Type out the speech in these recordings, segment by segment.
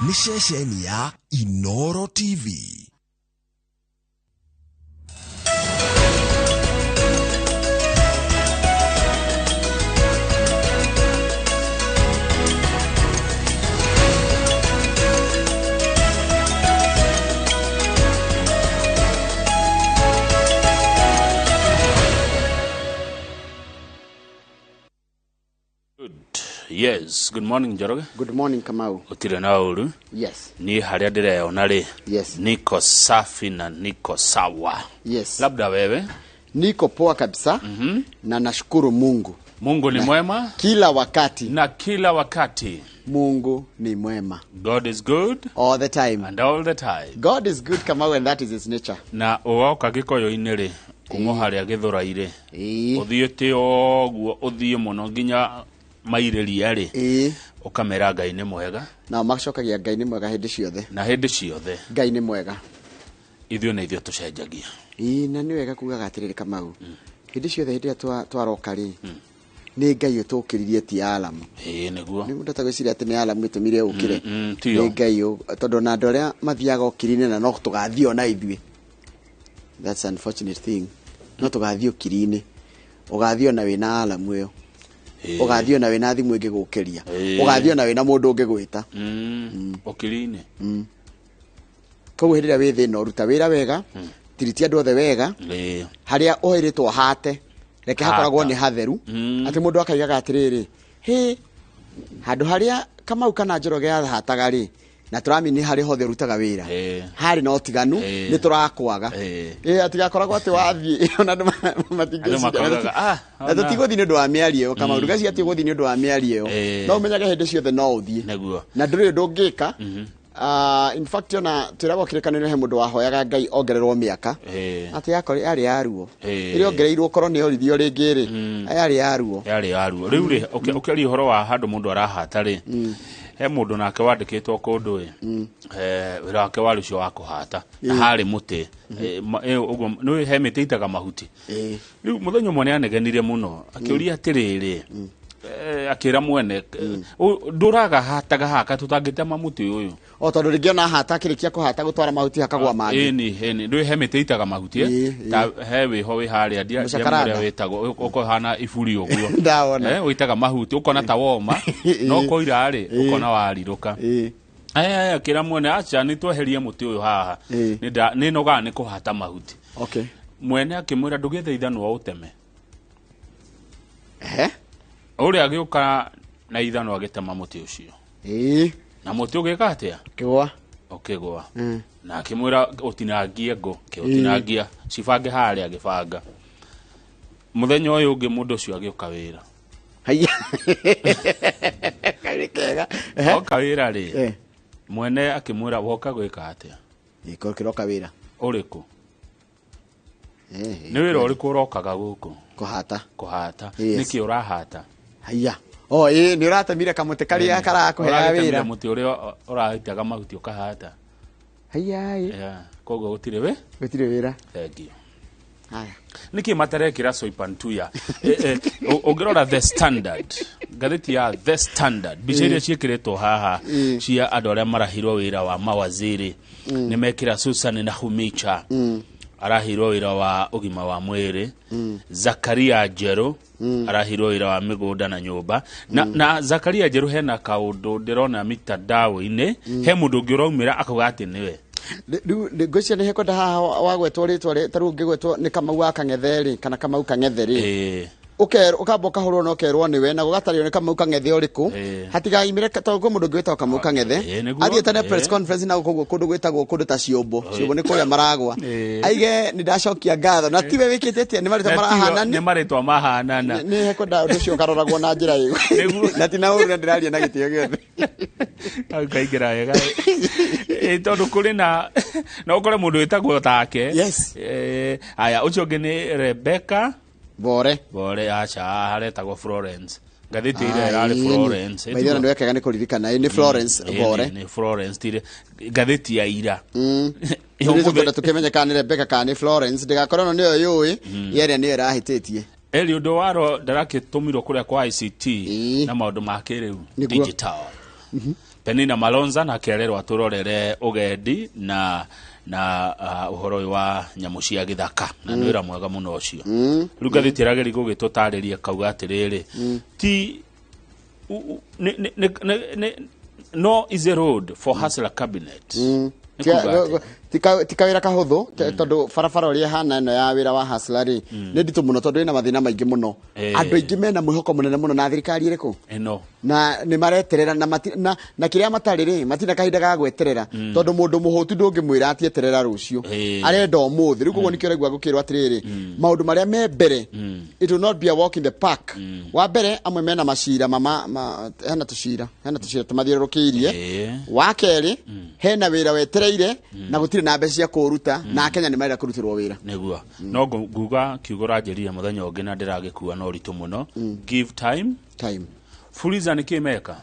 Nĩ ceceni ya Inoro TV. Yes, good morning Njoroge. Good morning, Kamau. Gũtirĩ na ũru. Yes. Niĩ harĩa ndĩreyona rĩ. Yes. Niko safi na niko sawa. Yes. Labda wewe. Niko poa kabisa. Na nashukuru Mungu. Mungu ni mwema Kila wakati na kila wakati. Mungu ni mwema. God is good All the time. and all the time. God is good, Kamau, and that is his nature. Na ũgoka gĩkoyo-inĩ rĩ, kuma harĩa gĩthũrai rĩ, Ĩĩ. ũthiĩte ũguo ũthiĩ mũno nginya mairĩria rĩ, Ĩĩ. ũkamera Ngai nĩ mwega Nao macokagia Ngai nĩ mwega hĩndĩ ciothe. na hĩndĩ ciothe Ngai nĩ mwega. ithuĩ nĩ ithuĩ tũcenjagia. Ĩĩ, na nĩ wega kugaga atĩrĩrĩ Kamau. Hĩndĩ ciothe hĩndĩ ĩrĩa twaroka rĩ, nĩ Ngai ũtũkĩririe ti alamu. Ĩĩ nĩguo. Nĩ mũndũ atagwĩciria atĩ nĩ alamu ĩtũmire ũkĩre. Tiyo. Nĩ Ngai tondũ ona andũ arĩa mathiaga ũkiri-inĩ na no tũgathiĩ ona ithuĩ. That's unfortunate thing. No tũgathiĩ ũkiri-inĩ. Ũgathiĩ ona wĩna alamu ĩyo. Ũgathiĩ ona wĩna thimũ ĩngĩgũkĩria. Ũgathiĩ ona wĩna mũndũ ũngĩgwĩta. Ũkiri-inĩ. Koguo hĩndĩ ĩrĩa wĩ thĩna ũruta wĩra wega, tiriti andũ othe wega, harĩa ũhĩrĩtwo hate, reke hakoragwo Hata. nĩ hatheru, atĩ mũndũ akaigaga atĩrĩrĩ, hĩ, handũ harĩa Kamau kana Njoroge ahataga rĩ, na tũramini harĩ hothe ũrutaga wĩra. Harĩ na ũtiganu, nĩ tũrakwaga. Atigakoragwo atĩ wathiĩ, ona andũ matingĩciria. Andũ makoigaga, "Ah, Na ona." tũtigũthiĩ nĩ ũndũ wa mĩario ĩyo, Kamau, ndũgeciria atĩ ũgũthiĩ nĩ ũndũ wa mĩario ĩyo. No ũmenyage hĩndĩ ciothe no ũthiĩ. Nĩguo. Na ndũrĩ ũndũ ũngĩka. In fact, ona twĩragwo kĩrĩkanĩro he mũndũ wahoyaga Ngai ongererwo mĩaka. Atĩ yakorwo yarĩ ya ruo. Ĩrĩa ongereirwo korwo nĩ orithio rĩngĩ rĩ, yarĩ ya ruo. Yarĩ ya ruo. Rĩu rĩ, ũkĩaria ũhoro wa handũ mũndũ arahata rĩ, he mũndũ nake wandĩkĩtwo kũndũ ĩ, wĩra wake warĩ ũcio wa kũhata. Na harĩ mũtĩ. Ũguo, nĩ he mĩtĩ ĩitaga mahuti. Rĩu mũthenya ũmwe nĩ anegenire mũno, akĩũria atĩrĩrĩ, akĩra mwene, ndũraga hataga haka tũtangĩtema mũtĩ ũyũ. O tondũ rĩngĩ ona hata akĩrĩkia kũhata gũtwara mahuti hakagwa mangĩ. Ĩni, ĩni, ndũĩ he mĩtĩ ĩitaga mahuti, eh? Ta he wĩho wĩ harĩa, Mũcakaranda. ũrĩa wĩtagwo, ũkahana iburi ũguo. Ndawona. Ũitaga mahuti, ũkona ta woma, no kũira rĩ, ũkona warirũka. Akĩra mwene, aca, nĩ tweherie mũtĩ ũyũ haha. Nĩ nogaga nĩ kũhata mahuti. Mwene akĩmwĩra, ndũgĩethe ithanwa ũteme. Ũrĩa agĩũka na ithanwa agĩtema mũtĩ ũcio. Na mũtĩ ũgĩka atĩa? Ũkĩgũa. Ũkĩgũa. Na akĩmwĩra ũtinangie ngũ, kĩũtinangia, cibange harĩa agĩbanga. Mũthenya ũyũ ũngĩ mũndũ ũcio agĩũka wĩra. Haiya. Karĩ kega. Oka wĩra rĩ, mwene akĩmwĩra woka gwĩka atĩa? Gĩko kĩroka wĩra. Ũrĩkũ? Nĩ wĩra ũrĩkũ ũrokaga gũkũ? Kũhata. Kũhata. Yes. Nĩkĩ ũrahata? Haiya. O, nĩ ũratemire kamũtĩ karĩa karakũheaga Ũragĩtemire wĩra. mũtĩ ũrĩa ũrahitaga mahuti ũkahata. Haiya, ĩ. Yeah. Koguo gũtirĩ wĩ? Gũtirĩ wĩra. Thank you. Haya. Nĩkĩ matarekĩra Soipantuya? Ũngĩrora The Standard, ngathĩti ya The Standard, mbica iria ciĩkĩrĩtwo haha cia andũ arĩa marahirwo wĩra wa mawaziri, nĩ mekĩra Susan Nakhumicha, arahirwo wĩra wa ũgima wa mwĩrĩ, Zakaria Njerũ arahirwo wĩra wa mĩgũnda na nyũmba. Na Zakaria Njerũ hena kaũndũ ndĩrona mitandao-inĩ, he mũndũ ũngĩ ũraumĩra akauga atĩ nĩwe. Rĩu ngwĩciria nĩ hekwenda haha wagwetwo rĩtwa rĩ, ta rĩu ũngĩgwetwo nĩ Kamau wa Kang'ethe rĩ, kana Kamau Kang'ethe rĩ. Ũkamba ũkahũrwo na ũkerwo nĩwe, na gũgatarĩrio nĩ Kamau Kang'ethe ũrĩkũ. Hatigaimĩre tondũ kwĩ mũndũ ũngĩ wĩtagwo Kamau Kang'ethe. Nĩguo. Athiĩte na press conference na gũkũ kũndũ gwĩtagwo kũndũ ta Ciũmbũ. Ciũmbũ nĩ kũrĩa maragwa. Aige nĩ ndacokia ngatho. Na tiwe wĩkĩte atĩa, nĩ marĩtwa Na tiwe, marahanana. nĩ marĩtwa mahanana. Nĩ hekwenda ũndũ ũcio ũkaroragwo na njĩra ĩyo. Nĩguo. Na ti na ũru na ndĩraria na gĩtĩo gĩothe. Hau ngaingĩra wega. Tondũ kũrĩ na, no ũkore mũndũ wĩtagwo take. Yes. Aya, ũcio ũngĩ nĩ Rebecca Bore. Bore, aca, haretagwo Florence. Ngathĩti ĩrĩa ĩrarĩ Florence. Maitho na ndwekaga nĩ kũririkana, nĩ Florence Bore. Nĩ Florence, tire ngathĩti ya ira. Nĩ tũkwenda tũkĩmenye kana nĩ Rebecca kana nĩ Florence, ndĩgakorwo ĩno nĩyo yũĩ, yeria nĩyo ĩrahĩtĩtie. Eli ũndũ waro ndarakĩtũmirwo kũrĩa kwa ICT na maũndũ ma kĩrĩu Nĩguo. digital. Penina Malonza nake arerwo atũrorere ũgendi na ũhoro ũyũ wa nyamũ cia gĩthaka na nĩ wĩra mwega mũno ũcio. Rĩu ngathĩti ĩrageria gũgĩtũtarĩria kauga atĩrĩrĩ, ti no is a road for hustler cabinet. Ti kawĩra kahũthũ, tondũ barabara ũrĩa ĩhana ĩno ya wĩra wa hustler rĩ nĩ nditũ mũno, tondũ ĩna mathĩna maingĩ mũno. Andũ aingĩ mena mwĩhoko mũnene mũno na thirikari ĩrĩkũ ĩno, na nĩ mareterera na kĩrĩa matarĩ rĩ matina kahinda ga gweterera, tondũ mũndũ mũhũtu ndũngĩmwĩra atĩ eterera rũciũ, arenda ũmũthĩ. Rĩu koguo nĩkĩo ũraigua gũkĩrwo atĩrĩrĩ, maũndũ marĩa me mbere, it will not be a walk in the park. Wa mbere, amwe mena macira hena tũcira tũmathiũrũrũkĩirie. Wa kerĩ, hena wĩra wetereire na gũtirĩ na mbeca cia kũũruta, na Kenya nĩ marenda kũrutĩrwo wĩra. Nĩguo no nguga kiugo ũranjĩrire mũthenya ũngĩ na ndĩragĩkua na ũritũ mũno, give time. Fuliza nĩ kĩ meka?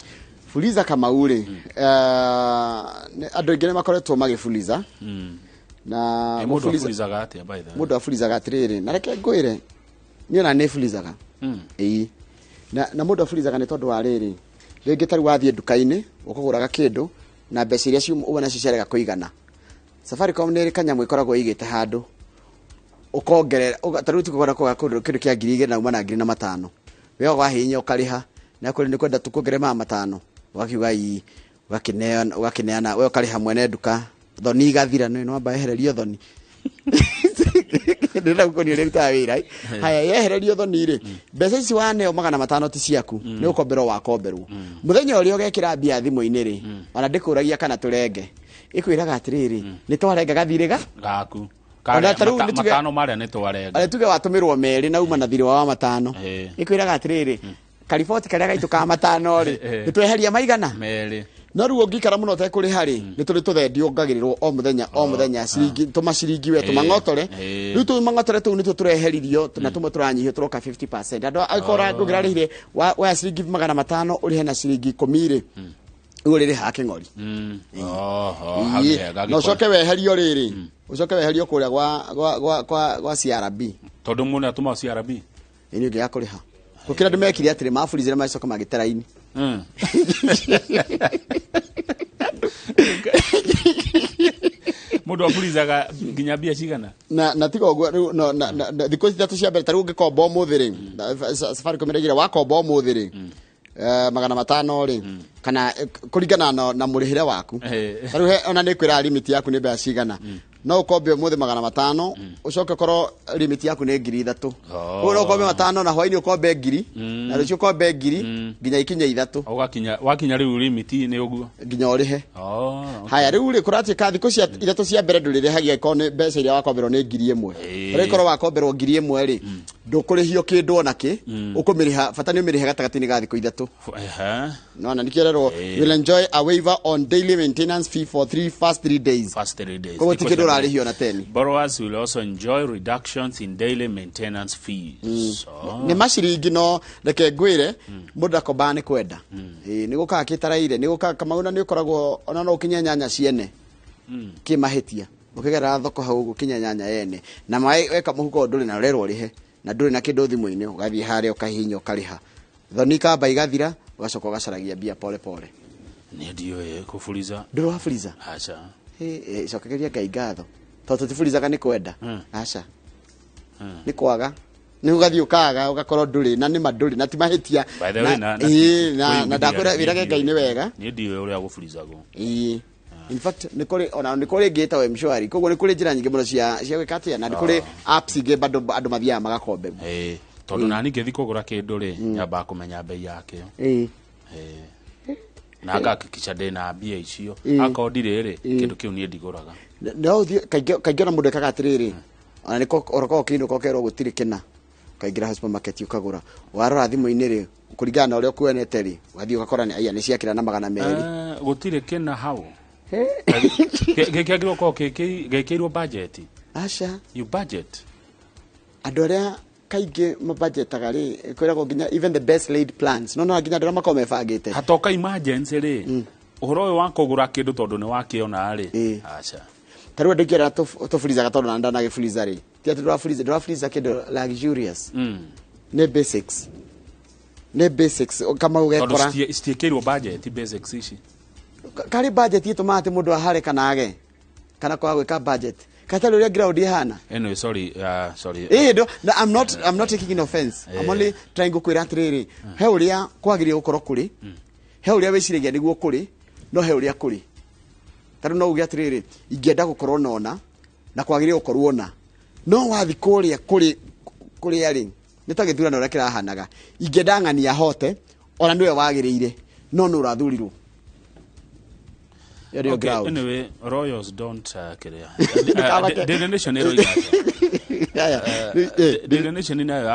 Fuliza Kamau rĩ, andũ aingĩ nĩ makoretwo magĩfuliza. Na mũndũ afulizaga atĩa, by the way? Mũndũ afulizaga atĩrĩrĩ, na reke ngwĩre, niĩ ona nĩ fulizaga. Ĩĩ. Na mũndũ afulizaga nĩ tondũ wa rĩrĩ, rĩngĩ ta rĩu wathiĩ nduka-inĩ ũkũgũraga kĩndũ na mbeca iria uma nacio ciarega kũigana. Safaricom nĩ ĩrĩ kanyamũ ĩkoragwo ĩigĩte handũ, ũkongerera, ta rĩu tikũgũra kũndũ kĩndũ kĩa 2,000 na uma na 2,500. We wahihinya ũkarĩha, na akorwo nĩ kwenda tũkuongerere 500, ũgakiuga ii, ũgakĩneana, we ũkarĩha mwene nduka, thoni igathira, nĩ wamba ehererio thoni. Ndĩrenda gũkũnia ũrĩa ũrutaga wĩra. Haya, yehererio thoni rĩ, mbeca ici waneo 500 ti ciaku, nĩ ũkomberwo wakomberwo. Mũthenya ũrĩa ũgekĩra mbia thimũ-inĩ rĩ, ona ndĩkũragia kana tũrenge, ĩkwĩraga atĩrĩrĩ, nĩ twarenga gathirĩ ga gaku. Matano marĩa nĩ twarenga. Ona tuge watũmĩrwo merĩ na uma na thirĩ wa 5. Ĩkwĩraga atĩrĩrĩ, kariboti karĩa gaitũ ka 5 rĩ, nĩ tweheria maigana merĩ. No rĩu ũngĩikara mũno ũtekũrĩha rĩ, nĩ tũrĩ tũthendi ongagĩrĩrwo o mũthenya o mũthenya, ciringi tũmaciringi we tũmang'otore. Rĩu tũmang'otore tũu nĩtuo tũreheririo na tũmwe tũranyihio tũroka 50%. Andũ angĩkorwo ndũngĩrarĩhire woya ciringi 500 ũrĩhe na ciringi 10 rĩ, rĩu ũrĩrĩhaga kĩng'ori. Na ũcoke weherio rĩrĩ, ũcoke weherio kũrĩa gwa CRB. Tondũ mũndũ atũma CRB? Ĩĩ, nĩ ũngĩaga kũrĩha. Gũkĩra andũ mekire atĩrĩ, maburizire macoka magĩte raini. Mũndũ aburizaga nginya mbia cigana? Na tiga ũguo rĩu, na thikũ ici ithatũ cia mbere, ta rĩu ũngĩkomba ũmũthĩ rĩ, Safaricom ĩraigire wakomba ũmũthĩ rĩ, 500 rĩ, kana kũringana na mũrĩhĩre waku. Ta rĩu ona nĩ kwĩra limit yaku nĩ mbeca cigana. No ũkombe ũmũthĩ 500, ũcoke ũkorwo limit yaku nĩ 3,000. Koguo no ũkombe 500 na hwaĩ-inĩ ũkombe 1,000, na rũciũ ũkombe 1,000, nginya ikinye 3. Ũgakinya, wakinya rĩu limit nĩ ũguo. Nginya ũrĩhe. Haya, rĩu rĩ, kũratuĩka thikũ cia ithatũ cia mbere ndũrĩrĩhagia ĩkorwo nĩ mbeca iria wakomberwo nĩ 1,000. Rĩu ĩkorwo wakomberwo 1,000 rĩ, ndũkũrĩhio kĩndũ ona kĩ, ũkũmĩrĩha, bata nĩ ũmĩrĩhe gatagatĩ-inĩ ga thikũ ithatũ. No, na nĩkĩo ũrerwo, you'll enjoy a waiver on daily maintenance fee for first 3 days. First 3 days. Koguo ti kĩndũ ũrarĩhio na 10. Borrowers will also enjoy reductions in daily maintenance fees. Nĩ maciringi no reke ngwĩre, mũndũ akombaga nĩ kwenda. Ĩĩ, nĩ gũkaga kĩtaraire, nĩ gũkaga Kamau, na nĩ ũkoragwo ona no ũkinye nyanya ciene. Kĩmahĩtia. Ũkĩgerera thoko hau ũgũkinya nyanya yene. Na maĩ weka mũhuko ndũrĩ na ũrerwo ũrĩhe, na ndũrĩ na kĩndũ thimũ-inĩ, ũgathiĩ harĩa ũkahihinya ũkarĩha. Thoni ikamba igathira, ũgacoka ũgacaragia mbia pole pole. Nĩ ndiũĩ kũburiza. Ndũrĩ waburiza? Aca. Cokeria Ngai ngatho. Tondũ tũtiburizaga nĩ kwenda. Aca. Nĩ kwaga. Nĩ ũgathiĩ ũkaga ũgakorwo ndũrĩ na nĩ ma ndũrĩ na ti mahĩtia. By the way, Na ndakwĩra wĩrage Ngai nĩ wega. Niĩ ndiũĩ ũrĩa gũburizagwo. Ĩĩ. In fact, nĩ kũrĩ ona nĩ kũrĩ ĩngĩ ĩtagwo M-Shwari. Koguo nĩ kũrĩ njĩra nyingĩ mũno cia gwĩka atĩa, na nĩ kũrĩ apps ingĩ bado andũ mathiaga magakombe. Tondũ nani ngĩthiĩ kũgũra kĩndũ rĩ, nyambaga kũmenya bei yakĩo. Na ngahakikisha ndĩna mbia icio. Akorwo ndirĩ rĩ, kĩndũ kĩu niĩ ndigũraga. No ũthiĩ, kaingĩ ona mũndũ ekaga atĩrĩrĩ, ona nĩ ũroka ũkĩinũka ũkerwo gũtirĩ kĩna, ũkaingĩra supermarket ũkagũra. Warora thimũ-inĩ rĩ, kũringana na ũrĩa ũkuonete rĩ, ũgathiĩ ũgakora nĩ aya nĩ ciakĩra na 200. Gũtirĩ kĩna hau. Gĩkĩagĩrĩirwo gũkorwo gĩkĩirwo budget. Aca. You budget. Andũ arĩa kaingĩ mabudgetaga rĩ, kwĩragwo nginya even the best laid plans. No, no, nginya andũ arĩa makoragwo mebangĩte. Hatoka emergency rĩ, ũhoro ũyũ wa kũgũra kĩndũ tondũ nĩ wakĩona rĩ. Aca. Ta rĩu andũ aingĩ arĩa tũburizaga tondũ na ndanagĩburiza rĩ, ti atĩ ndũraburiza kĩndũ luxurious. Nĩ basics. Nĩ basics, kama ũgekora. Tondũ citiĩkĩirwo budget basics ici. Karĩ budget ĩtũmaga atĩ mũndũ ahare kana age kana kwaga gwĩka budget katarĩ ũrĩa ground ihana. Anyway, sorry, sorry. No, I'm not taking in offense. I'm only trying gukwira atiriri, he uria kwagiriire gukorwo kuri, he uria wiciragia niguo kuri, no he uria kuri. Tariu no uge atiriri, ingĩenda gukorwo nona na kwagiriire gukorwo na no wathi kuria kuri kuria ri nĩ ta gĩthurano ũrĩa kĩrahanaga, ingĩenda ng'ania hote ona nĩwe wagĩrĩire no nĩ ũrathurirwo. Ĩyo nĩyo Okay, ground. anyway, royals don't kiria. Ndũkamake. Daily Nation ĩroiga atĩa? Aya, Daily Nation nayo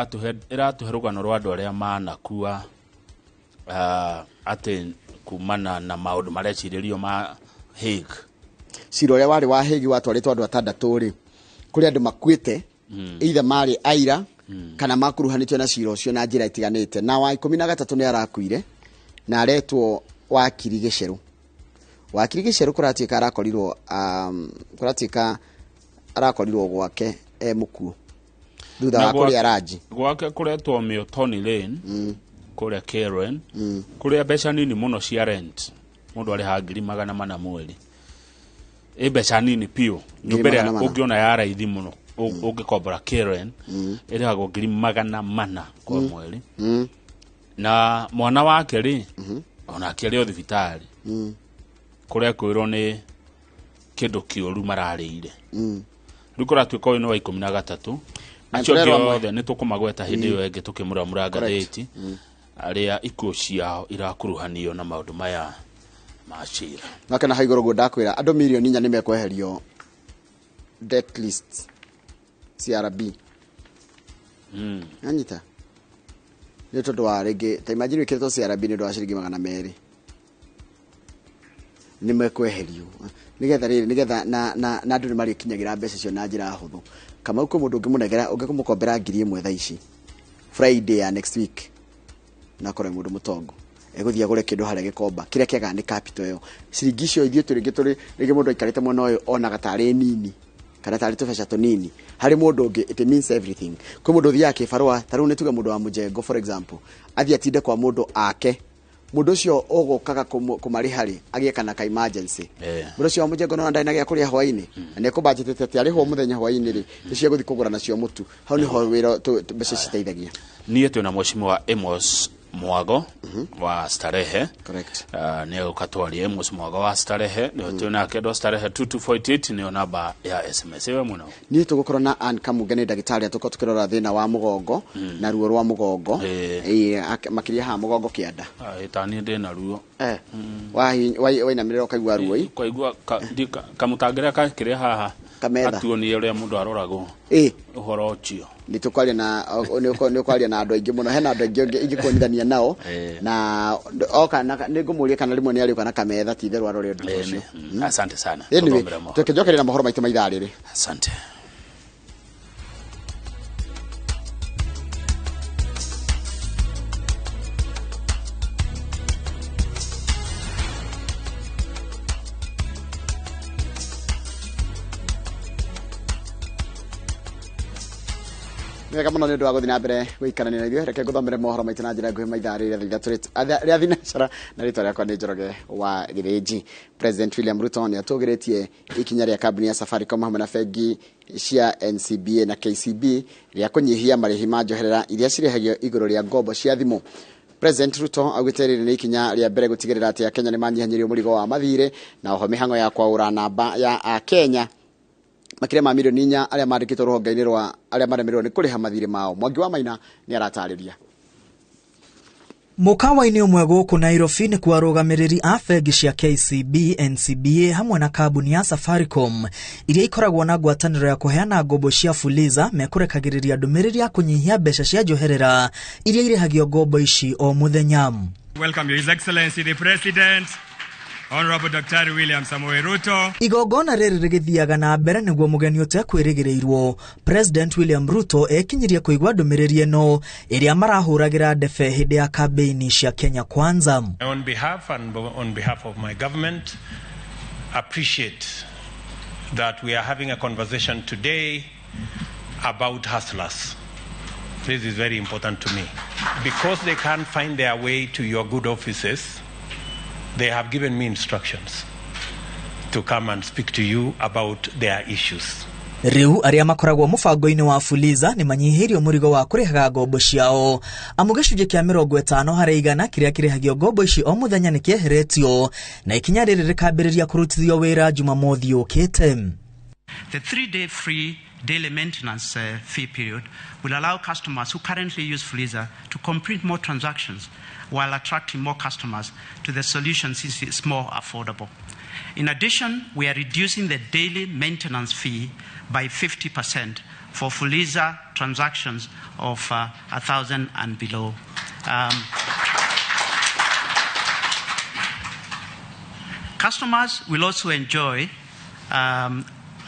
ĩratũhe rũgano rwa andũ arĩa manakua atĩ kumana na maũndũ marecirĩrio ma Hague. Cira ũrĩa warĩ wa Hague watwarĩtwo andũ atandatũ rĩ, kũrĩ andũ makuĩte, either marĩ aira kana makuruhanĩtio na cira ũcio na njĩra itiganĩte, na wa 13 nĩ arakuire na aretwo Wakiri Gĩcerũ. Wakiri Gĩcerũ kũratuĩka arakorirwo kũratuĩka arakorirwo gwake e mũkuũ thutha Na wa kũrĩa ranji. Gwake kũretwo Miotoni Lane kũrĩa Karen, kũrĩa mbeca nini mũno cia rent, mũndũ arĩhaga 400,000 mweri, ĩ mbeca nini piũ. Nyũmba ĩrĩa 400. Ũngĩona ya raithi mũno ũngĩkombora Karen ĩrĩhagwo 400,000 kwa mweri. Na mwana wake rĩ, onake arĩ o thibitarĩ kũrĩa kwĩrwo nĩ kĩndũ kĩũru mararĩire. Rĩu kũratuĩka ũyũ nĩ wa 13. Na Acio angĩ tũrerwo amwe. othe nĩ tũkũmagweta hĩndĩ ĩyo ĩngĩ tũkĩmũramũra ngathĩti, arĩa ikuũ ciao irakuruhanio na maũndũ maya ma cira. Nake na hau igũrũ guo ndakwĩra andũ 4 million nĩ mekweherio debt list CRB. Anyita nĩ tondũ wa rĩngĩ, ta imagine wĩkĩrĩtwo CRB nĩ ũndũ wa ciringi 200, nĩ mekweherio nĩgetha rĩrĩ nĩgetha na andũ nĩ marĩkinyagĩra mbeca icio na njĩra hũthũ. Kamau, kwĩ mũndũ ũngĩmũnengera, ũngĩmũkombera 1000 thaa ici, Friday ya next week na akorwo mũndũ mũtongu egũthiĩ agũre kĩndũ harĩa gĩkomba kĩrĩa kĩagaga nĩ capital ĩyo ciringi icio. Ithuĩ tũrĩ rĩngĩ tũrĩ rĩngĩ mũndũ aikarĩte mwena ũyũ onaga tarĩ nini kana tarĩ tũbeca tũnini, harĩ mũndũ ũngĩ it means everything. Kwĩ mũndũ ũthiaga kĩbarũa, ta rĩu nĩ tuge mũndũ wa mũjengo, for example, athiĩ atinde kwa mũndũ ake, mũndũ ũcio ũgũkaga kũmarĩha rĩ agĩe kana ka emergency. Mũndũ ũcio wa mũjengo nona ndarĩ na gĩa kũrĩa hwainĩ na nĩ ekũbanjetete atĩ arĩhwo mũthenya hwainĩ rĩ nĩcio egũthiĩ kũgũra nacio mũtu. Hau nĩho wĩra mbeca citeithagia. Niĩ twĩna mheshimiwa Amos Mwago wa Starehe. Correct. Nĩ egũka twarie. Amos Mwago wa Starehe nĩwe twĩ nake ndo Starehe 2248 nĩyo namba ya SMS ĩwe mũno. Niĩ tũgũkorwo na Ann Kamunge, nĩ ndagĩtarĩ, atũkorwo tũkĩrora thĩna wa mũgongo na ruo rwa mũgongo. Makĩria haha mũgongo kĩanda. Ĩtaniĩ ndĩna ruo. Wainamĩrĩra ũkaigua ruo ĩ? Kwaigua kamũtangĩrĩa kakĩrĩa haha. Kametha. Atuonie ũrĩa mũndũ aroragwo ũhoro ũcio. Nĩ tũkwaria na nĩ ũkwaria na andũ aingĩ mũno, hena andũ aingĩ ingĩkuonithania nao. Na oka nĩ ngũmũria kana rĩmwe nĩ arĩũka na kametha, ti itherũ arore ũndũ ũcio. Asante sana. Anyway, Tũthomere mohoro. tũkĩnjokerera mohoro maitũ ma ithaa rĩrĩ. Asante. Nĩ wega mũno nĩ ũndũ wa gũthiĩ na mbere gũikarania na ithuĩ. Reke ngũthomere mohoro maitũ na njĩra nguhĩ ma ithaa rĩrĩ 3:00 rĩa thinacara, na rĩtwa rĩakwa nĩ Njoroge wa Gĩthĩnji. President William Ruto nĩ atũgĩrĩtie ikinya rĩa kambuni ya Safaricom hamwe na bengi cia NCBA na KCB rĩa kũnyihia marĩhi ma njoherera iria cirĩhagio igũrũ rĩa ngombo cia thimũ. President Ruto augĩte rĩrĩ nĩ ikinya rĩa mbere gũtigĩrĩra atĩ Akenya nĩ manyihanyĩrio mũrigo wa mathirĩ, na oho mĩhang'o ya kwaũra namba ya Akenya makĩria ma 4 million arĩa mandĩkĩtwo rũhonge-inĩ rwa arĩa maremererwo nĩ kũrĩha mathirĩ mao. Mwangi wa Maina nĩ aratarĩria. Mũkawa-inĩ ũmwe gũkũ Nairobi nĩ kuo arũgamĩrĩri a bengi cia KCB, NCBA hamwe na kambuni ya Safaricom iria ikoragwo na ngwatanĩro ya kũheana ngombo cia Fuliza mekũrekagĩrĩria ndũmĩrĩri ya kũnyihia mbeca cia njoherera iria irĩhagio ngombo ici o mũthenya. Welcome His Excellency the President, Honorable Dr. William Samoei Ruto. Igongona rĩrĩ rĩgĩthiaga na mbere nĩguo mũgeni ũtekwĩrĩgĩrĩirwo President William Ruto ekinyirie kũigua ndũmĩrĩri ĩno ĩrĩa marahũragĩra ndebe hĩndĩ ya kambĩini cia Kenya Kwanza. On behalf and on behalf of my government, appreciate that we are having a conversation today about hustlers. This is very important to me. Because they can't find their way to your good offices, They have given me instructions to come and speak to you about their issues. Rĩu arĩa makoragwo mũbango-inĩ wa Fuliza nĩ manyihĩirio mũrigo wa kũrĩhaga ngombo ciao, amu gĩcunjĩ kĩa 50% kĩrĩa kĩrĩhagio ngombo ici o mũthenya nĩ kĩeheretio, na ikinya rĩrĩ rĩkambĩrĩria kũrutithio wĩra Jumamothi yũkĩte. The 3-day free daily maintenance fee period will allow customers who currently use Fuliza to complete more transactions while attracting more customers to the solution since it's more affordable. In addition, we are reducing the daily maintenance fee by 50% for Fuliza transactions of 1,000 and below. Customers will also enjoy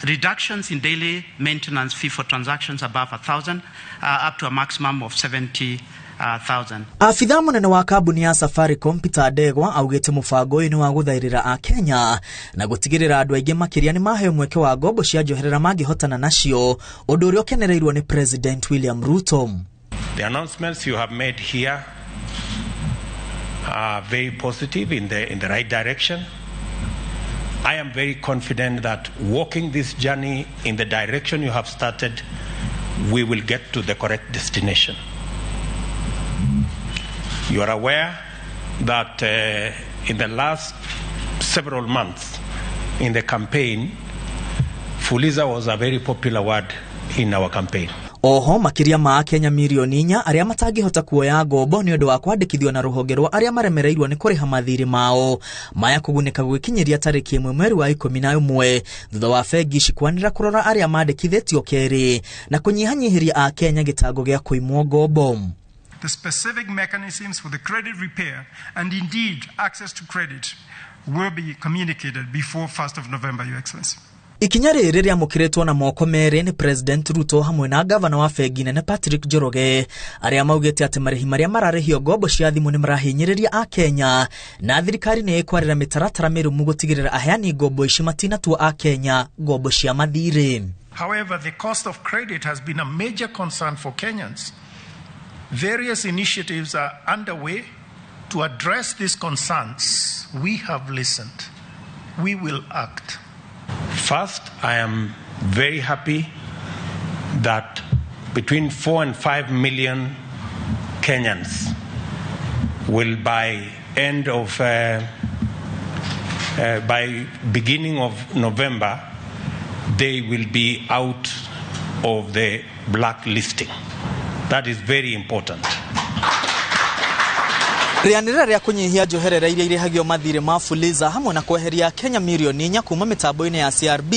reductions in daily maintenance fee for transactions above 1,000, up to a maximum of 70,000. Abithaa mũnene wa kambuni ya Safaricom Peter Ndegwa augĩte mũbango ũyũ nĩ wa gũthaĩrĩra Akenya na gũtigĩrĩra andũ aingĩ makĩria nĩ maheo mweke wa ngombo cia njoherera mangĩhotana nacio, ũndũ ũrĩa ũkenereirwo nĩ President William Ruto. The announcements you have made here are very positive in the right direction. I am very confident that walking this journey in the direction you have started, we will get to the correct destination. You are aware that in the last several months in the campaign, Fuliza was a very popular word in our campaign. Oho makĩria ma Akenya mirioni 4 arĩa matangĩhota kuoya ngombo nĩ ũndũ wa kwandĩkithio na rũhonge rwa arĩa maremereirwo nĩ kũrĩha mathirĩ mao maya kũgunĩka gwĩkinyĩria tarĩki 1 mweri wa 11 thutha wa bengi ici kwanĩrĩra kũrora arĩa mandĩkithĩtio kerĩ na kũnyihanyihĩria Akenya gĩtango gĩa kũimwo ngombo. The specific mechanisms for the credit repair and indeed access to credit will be communicated before 1st of November, Your Excellency. Ikinya rĩrĩ rĩamũkĩrĩtwo na moko merĩ nĩ President Ruto hamwe na gavana wa bengi nene Patrick Njoroge arĩa maugĩte atĩ marĩhi marĩa mararĩhio ngombo cia thimũ nĩ marahinyĩrĩria Akenya na thirikari nĩ ĩkwarĩra mĩtaratara mĩrũmu gũtigĩrĩra aheani ngombo ici matinatua Akenya ngombo cia mathirĩ. However, the cost of credit has been a major concern for Kenyans. Various initiatives are underway to address these concerns. We have listened. We will act. First, I am very happy that between 4 and 5 million Kenyans will by end of by beginning of November, they will be out of the blacklisting. That is very important. Rĩanĩrĩra rĩa kũnyihia njoherera iria irĩhagio mathirĩ ma Fuliza hamwe na kweheria Kenya mirioni 4 kuma mĩtambo-inĩ ya CRB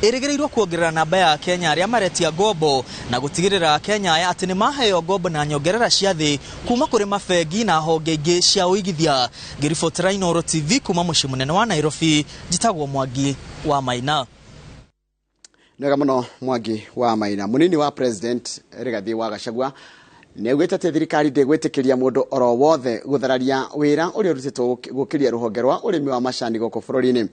ĩrĩgĩrĩirwo kuongerera namba ya Kenya arĩa maretia ngombo na gũtigĩrĩra Kenya aya atĩ nĩ maheo ngombo na nyongerera cia thĩ kuma kũrĩ mabengi na honge ingĩ cia ũigithia. Ngĩribotera Inooro TV kuma mũciĩ mũnene wa Nairobi, njĩtagwo Mwangi wa Maina. Nĩwega mũno Mwangi wa Maina. Mũnini wa President Rigathi wa Gachagua nĩaugĩte atĩ thirikari ndĩgwĩtĩkĩria mũndũ oro wothe gũthararia wĩra ũrĩa ũrutĩtwo gũkĩria rũhonge rwa ũrĩmi wa macani gũkũ bũrũri-inĩ.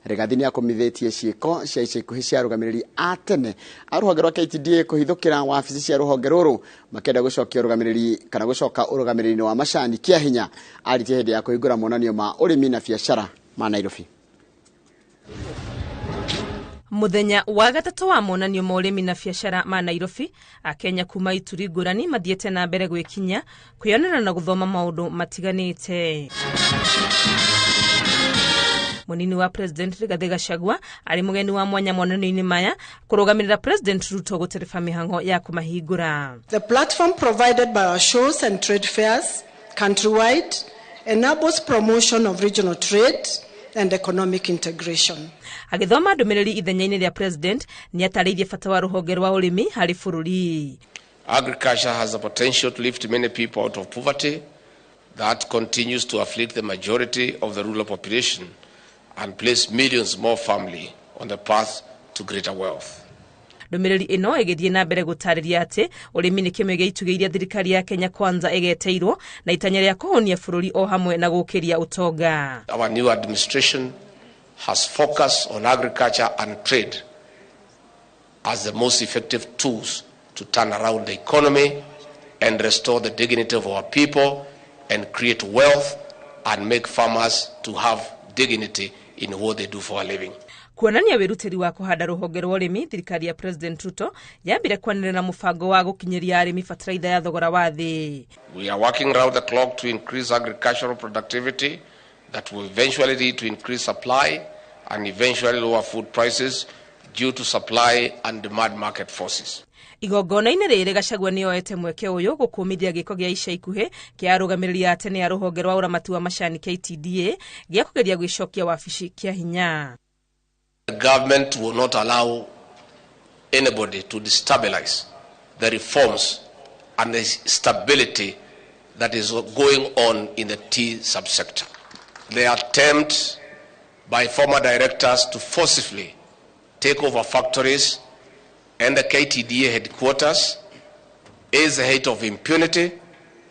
Rigathi nĩakũmithĩtie ciĩko cia ica ikuhĩ cia arũgamĩrĩri a tene a rũhonge rwa KTDA kũhithũkĩra wabici cia rũhonge rũrũ makĩenda gũcokia ũrũgamĩrĩri kana gũcoka ũrũgamĩrĩri-inĩ wa macani kĩa hinya. Arĩtie hĩndĩ ya kũhingũra monanio ma ũrĩmi na biacara ma Nairobi. Muthenya wa gatatũ wa monanio ma ũrĩmi na biacara ma Nairobi, Akenya kuma ituri ngũrani mathiĩte na mbere gwĩkinya kwĩyonera na gũthoma maũndũ matiganĩte. Mũnini wa President Rigathi Gachagua arĩ mũgeni wa mwanya monanio-inĩ maya kũrũgamĩrĩra President Ruto gũtereba mĩhang'o ya kũmahingũra. The platform provided by our shows and trade fairs countrywide enables promotion of regional trade and economic integration. Agĩthoma ndũmĩrĩri ithenya-inĩ rĩa President nĩatarĩirie bata wa rũhonge rwa ũrĩmi harĩ bũrũri. Agriculture has the potential to lift many people out of poverty that continues to afflict the majority of the rural population and place millions more families on the path to greater wealth. Ndũmĩrĩri ĩno ĩgĩthiĩ na mbere gũtarĩria atĩ ũrĩmi nĩ kĩmwe gĩa itugĩ iria thirikari ya Kenya Kwanza ĩgeteirwo na itanya rĩa kũhũnia bũrũri o hamwe na gũkĩria ũtonga. Our new administration has focused on agriculture and trade as the most effective tools to turn around the economy and restore the dignity of our people and create wealth and make farmers to have dignity in what they do for a living. Kuonania wĩrutĩri wa kũhanda rũhonge rwa ũrĩmi, thirikari ya President Ruto yambire kwanĩrĩra mũbango wa gũkinyĩria arĩmi bataraitha ya thogora wa thĩ. We are working round the clock to increase agricultural productivity that will eventually lead to increased supply and eventually lower food prices due to supply and demand market forces. Igongona-inĩ rĩrĩ Gachagua nĩ oete mweke ũyũ gũkũmithia gĩko gĩa ica ikuhĩ kĩa arũgamĩrĩri a tene a rũhonge rwa ũramati wa macani KTDA gĩa kũgeria gwĩcokia wabici kĩa hinya. The government will not allow anybody to destabilize the reforms and the stability that is going on in the tea subsector. The attempt by former directors to forcibly take over factories and the KTDA headquarters is the height of impunity,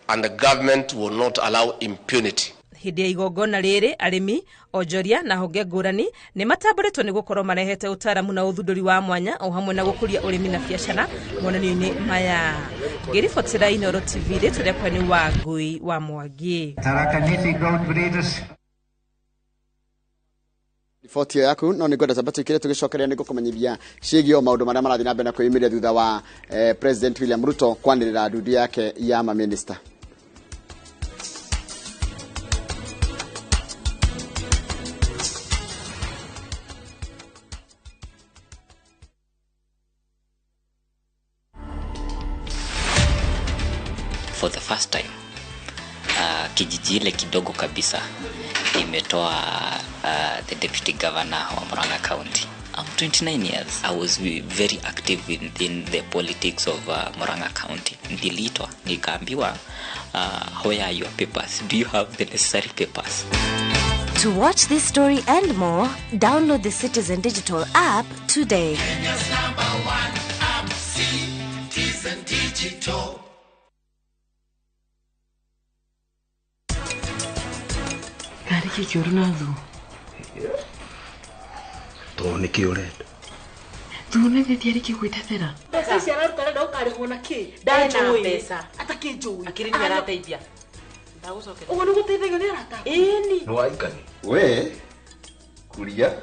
and the government will not allow impunity. Hĩndĩ ya igongona rĩrĩ, arĩmi, onjoria na honge ngũrani nĩ matambũrĩtwo nĩ gũkorwo marehete ũtaaramu na ũthundũri wa mwanya o hamwe na gũkũria ũrĩmi na biacara monanio-inĩ maya. Ngĩribotera Inooro TV, rĩtwa rĩakwa nĩ Wangui wa Mwangi. Riboti ĩyo yaku no nĩ ngwenda tamba tũikire tũgĩcokeria nĩ ngũkũmenyithia ciĩgiĩ o maũndũ marĩa marathiĩ na mbere na kwĩyumĩria thutha wa President William Ruto kwanĩrĩra ndundu yake ya mamĩnĩsta. For the first time, kijiji ile kidogo kabisa imetoa the deputy governor wa Murang'a County. I'm 29 years. I was very active within the politics of Murang'a County. Niliitwa nikaambiwa, where are your papers? Do you have the necessary papers? To watch this story and more, download the Citizen Digital app today. Kenya's number one app, Citizen Digital. Karĩ kĩ kĩũru na thu? Tondũ nĩkĩ ũrenda? Thu nĩ thĩ arĩkie gwĩtetera. Mbeca ici araruta arenda ũkarĩhwo na kĩ? Ndanjũĩ. Mbeca. Atakĩnjũĩ. Akĩrĩ nĩ arateithia. Ndagũcokera. Ũguo nĩ gũteithagio nĩ arata aku? Ĩni. Nĩ waikani. We kuria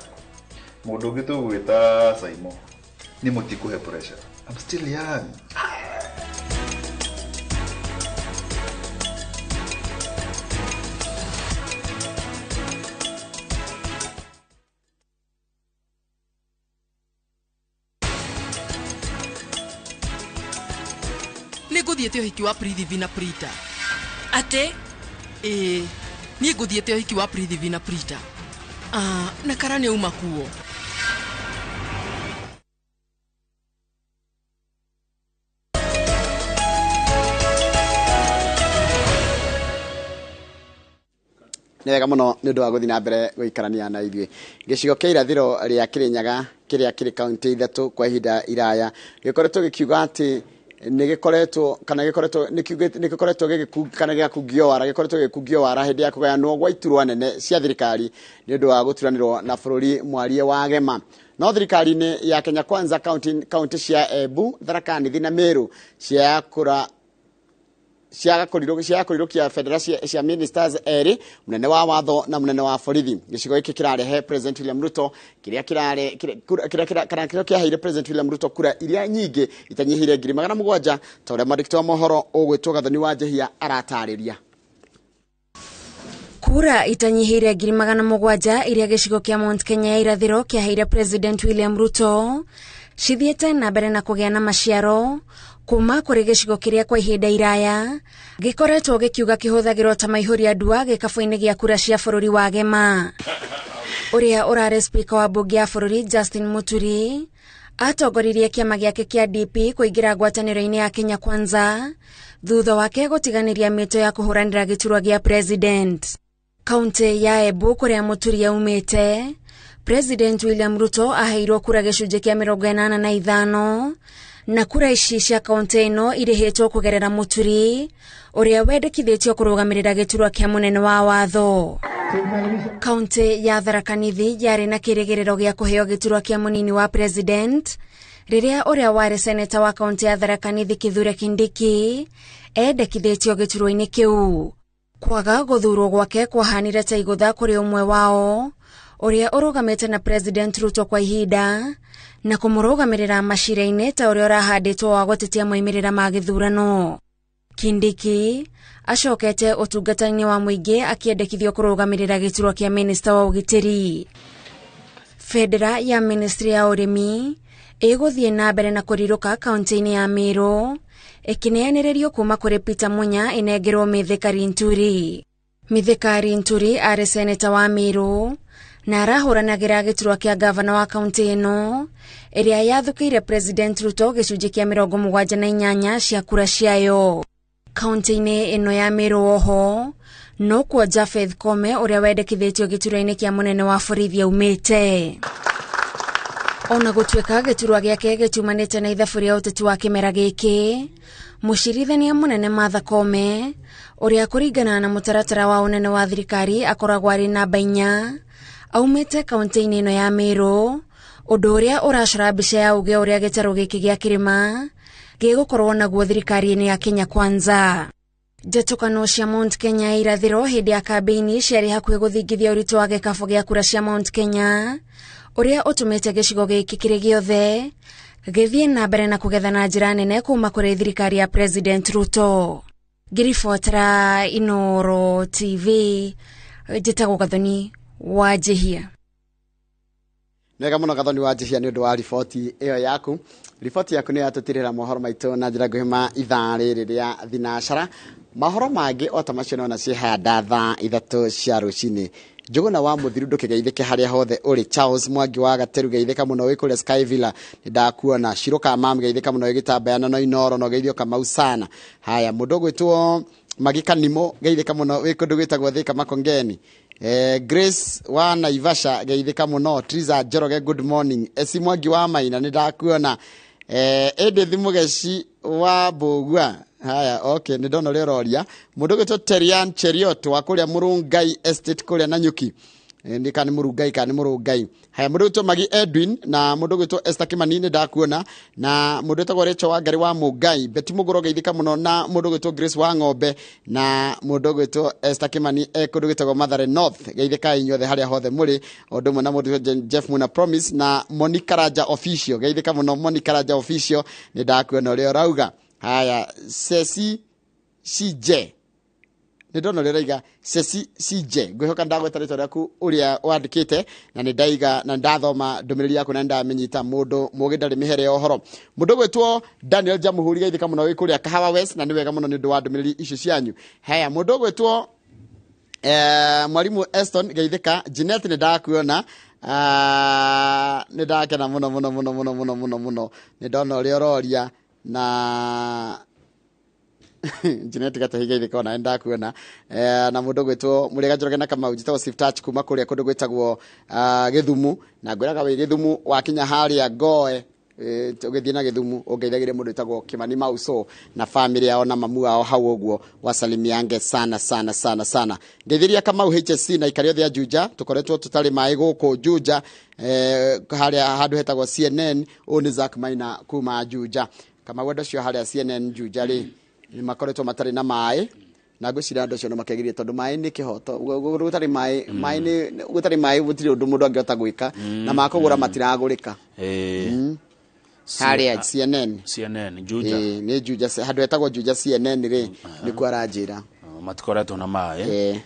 mũndũ ũngĩ tũgwĩta Saimo nĩ mũtikũhe pressure. I'm still young. Nĩ ngũthiĩte ũhiki wa Prithivi na Prita. Atĩ? Ĩĩ, niĩ ngũthiĩte ũhiki wa Prithivi na Prita. Ah, na kara nĩ auma kuo. Nĩ wega mũno nĩ ũndũ wa gũthiĩ na mbere gũikarania na ithuĩ. Gĩcigo kĩa irathĩro rĩa Kĩrĩnyaga kĩrĩa kĩrĩ kaunti ithatũ kwa ihinda iraya gĩkoretwo gĩkiuga atĩ nĩ gĩkoretwo kana gĩkoretwo nĩ kiugĩte nĩ gĩkoretwo gĩgĩkungi kana gĩgakungio wara gĩkoretwo gĩgĩkungio wara hĩndĩ ya kũgayanwo gwa iturwa nene cia thirikari nĩ ũndũ wa gũturanĩrwo na bũrũri mwarie wa Gema. No thirikari-inĩ ya Kenya Kwanza kaunti cia Embu, Tharaka Nithi na Meru ciakũra ciakũrirũkia bendera cia ministers erĩ, mũnene wa watho na mũnene wa borithi. Gĩcigo gĩkĩ kĩrarehe President William Ruto kĩrĩa kĩrare kĩrĩa kana kĩrĩa kĩaheire President William Ruto kura iria nyingĩ itanyihĩire 700,000 ta ũrĩa mwandĩki wa mohoro ũgwĩtwo Gathoni wa Njehia aratarĩria. Kura itanyihĩire 700,000 iria gĩcigo kĩa Mount Kenya ya irathĩro kĩaheire President William Ruto cithiĩte na mbere na kũgĩa na maciaro kuma kũrĩ gĩcigo kĩrĩa kwa ihinda iraya gĩkoretwo gĩkiuga kĩhũthagĩrwo ta maihũria ndua gĩkabũ-inĩ gĩa kura cia bũrũri wa Gema. Ũrĩa ũrarĩ speaker wa mbunge ya bũrũri Justin Muturi atongoririe kĩama gĩake kĩa DP kũingĩra ngwatanĩro-inĩ ya Kenya Kwanza thutha wake gũtiganĩria mĩto ya kũhũranĩra gĩturwa gĩa president. Kaunti ya Embu kũrĩa Muturi aumĩte, President William Ruto aheirwo kura gĩcunjĩ kĩa 85 na kura ici cia kaunti ĩno irĩhĩtwo kũgerera Muturi ũrĩa wendekithĩtio kũrũgamĩrĩra gĩturwa kĩa mũnene wa watho. Kaunti ya Tharaka Nithi yarĩ na kĩrĩgĩrĩro gĩa kũheo gĩturwa kĩa mũnini wa president rĩrĩa ũrĩa warĩ seneta wa kaunti ya Tharaka Nithi Kithure Kindiki endekithĩtio gĩturwa-inĩ kĩu. Kwaga gũthurwo gwake kwahanire ta igũtha kũrĩ ũmwe wao ũrĩa ũrũgamĩte na President Ruto kwa ihinda na kũmũrũgamĩrĩra macira-inĩ ta ũrĩa ũrahandĩtwo wa gũtetia moimĩrĩra ma gĩthurano. Kindiki acokete ũtungata-inĩ wa mũingĩ akĩendekithio kũrũgamĩrĩra gĩturwa kĩa minista wa ũgitĩri. Bendera ya ministry ya ũrĩmi ĩgũthiĩ na mbere na kũrirũka kaunti-inĩ ya Meru ĩkĩneanĩrĩrio kuma kũrĩ Peter Munya ĩnengerwo Mithika Linturi. Mithika Linturi arĩ seneta wa Meru na arahũranagĩra gĩturwa kĩa gavana wa kaunti ĩno ĩrĩa yathũkĩire President Ruto gĩcunjĩ kĩa 78 cia kura ciayo. Kaunti-inĩ ĩno ya Meru oho nokuo Japheth Kome ũrĩa wendekithĩtio gĩturwa-inĩ kĩa mũnene wa borithi aumĩte. Ona gũtuĩka gĩturwa gĩake gĩtiumanĩte na ithabu rĩa ũteti wa kĩmera gĩkĩ, mũcirithania mũnene Martha Koome ũrĩa kũringana na mũtaratara wa ũnene wa thirikari akoragwo arĩ namba 4 aumĩte kaunti-inĩ ĩno ya Meru, ũndũ ũrĩa ũracora mbica ya uge ũrĩa gĩtarũ gĩkĩ gĩa kĩrĩma gĩgũkorwo naguo thirikari-inĩ ya Kenya Kwanza. Njatũkano cia Mount Kenya irathĩro hĩndĩ ya kambĩini ciarĩ hakuhĩ gũthingithia ũritũ wa gĩkabũ gĩa kura cia Mount Kenya ũrĩa ũtũmĩte gĩcigo gĩkĩ kĩrĩ gĩothe gĩthiĩ na mbere na kũgetha na njĩra nene kuma kũrĩ thirikari ya President Ruto. Ngĩribotera Inooro TV, njĩtagwo Gathoni wa Njihia. Nega muno Gathoni wa Njihia nĩ ũndũ wa riboti ĩyo yaku. Riboti yaku nĩ yatũtirĩra mohoro maitũ na njĩra nguhĩ ma ithaa rĩrĩ rĩa thinacara. Mohoro mangĩ o ta macio nona ciĩhanda thaa 3 cia rũcinĩ. Njũgũna wa Mũthiru ndũkĩgeithĩke harĩa hothe ũrĩ. Charles Mwangi wa Gateru geithĩka mũno wĩ kũrĩa Sky Villa, nĩ ndakuona. Shiro Kamam geithĩka mũno wĩ Gĩtambayano no Inooro no geithio Kamau sana. Haya, mũndũ ũgwĩtwo Magi Kanimo geithĩka mũno wĩ kũndũ gwĩtagwo Thika Makongeni. Grace wa Naivasha geithĩka mũno. Triza Njoroge good morning. Esi Mwangi wa Maina nĩ ndakuona. Edith Mugeci wa Mbũgua. Haya, okay, nĩ ndona ũrĩa ũroria. Mũndũ ũgwĩtwo Terian Cheriot wa kũrĩa Mũrũngai Estate kũrĩa Nanyuki. Nĩ kana nĩ Mũrũngai kana nĩ Mũrũngai. Haya, mũndũ ũgwĩtwo Magi Edwin na mũndũ ũgwĩtwo Esther Kimani nĩ ndakuona, na mũndũ ũgwĩtwo Rachel Wangari wa Mũngai, Betty Mũgũro geithĩka mũno, na mũndũ ũgwĩtwo Grace wa Ng'ombe na mũndũ ũgwĩtwo Esther Kimani kũndũ gwĩtagwo Mathare North. Geithĩkai inyuothe harĩa hothe mũrĩ, o ũndũ ũmwe na mũndũ ũgwĩtwo Jeff Muna Promise na Monica Raja Official. Geithĩka mũno Monica Raja Official, nĩ ndakuona ũrĩa ũrauga. Haya, Ceci CJ. Nĩ ndona ũrĩa ũraiga Ceci CJ. Ngwĩhoka ndagweta rĩtwa rĩaku ũrĩa wandĩkĩte, na nĩ ndaiga na ndathoma ndũmĩrĩri yaku na ndamĩnyita. Mũndũ mũgĩ ndarĩ mĩhere ya ũhoro. Mũndũ ũgwĩtwo Daniel Jamuhuri geithĩka mũno wĩ kũrĩa Kahawa West, na nĩ wega mũno nĩ ũndũ wa ndũmĩrĩri icio cianyu. Haya, mũndũ ũgwĩtwo Mwalimu Eston geithĩka. Jeanette nĩ ndakuona. Nĩ ndakena mũno mũno mũno mũno mũno mũno mũno. Nĩ ndona ũrĩa ũroria na Jeanette Gatahi geithĩka ona nĩ ndakuona. Na mũndũ ũgwĩtwo Mũrĩega Njoroge na Kamau, njĩtagwo Steve Touch kuma kũrĩa kũndũ gwĩtagwo Gĩthumu, na ngwĩraga wĩ Gĩthumu wakinya harĩa Ngoe, ũgĩthiĩ na Gĩthumu ũngeithagĩrie mũndũ wĩtagwo Kimani Mauso na family yao na mamu wao hau ũguo, wasalimiange sana sana sana sana. Ngeithĩria Kamau HSC na ikari othe a Juja, tũkoretwo tũtarĩ maĩ gũkũ Juja, harĩa handũ hetagwo CNN. Ũyũ nĩ Zack Maina kuma Juja. Kamau andũ acio harĩa CNN Juja rĩ, nĩ makoretwo matarĩ na maĩ, na ngwĩciria andũ acio no makegirie tondũ maĩ nĩ kĩhoto. Gũtarĩ maĩ, maĩ nĩ, gũtarĩ maĩ gũtirĩ ũndũ mũndũ angĩhota gwĩka, na makũgũra matiragũrĩka. Harĩa CNN. CNN, Juja. Nĩ Juja, handũ hetagwo Juja CNN rĩ, nĩkuo aranjĩra. Matikoretwo na maĩ.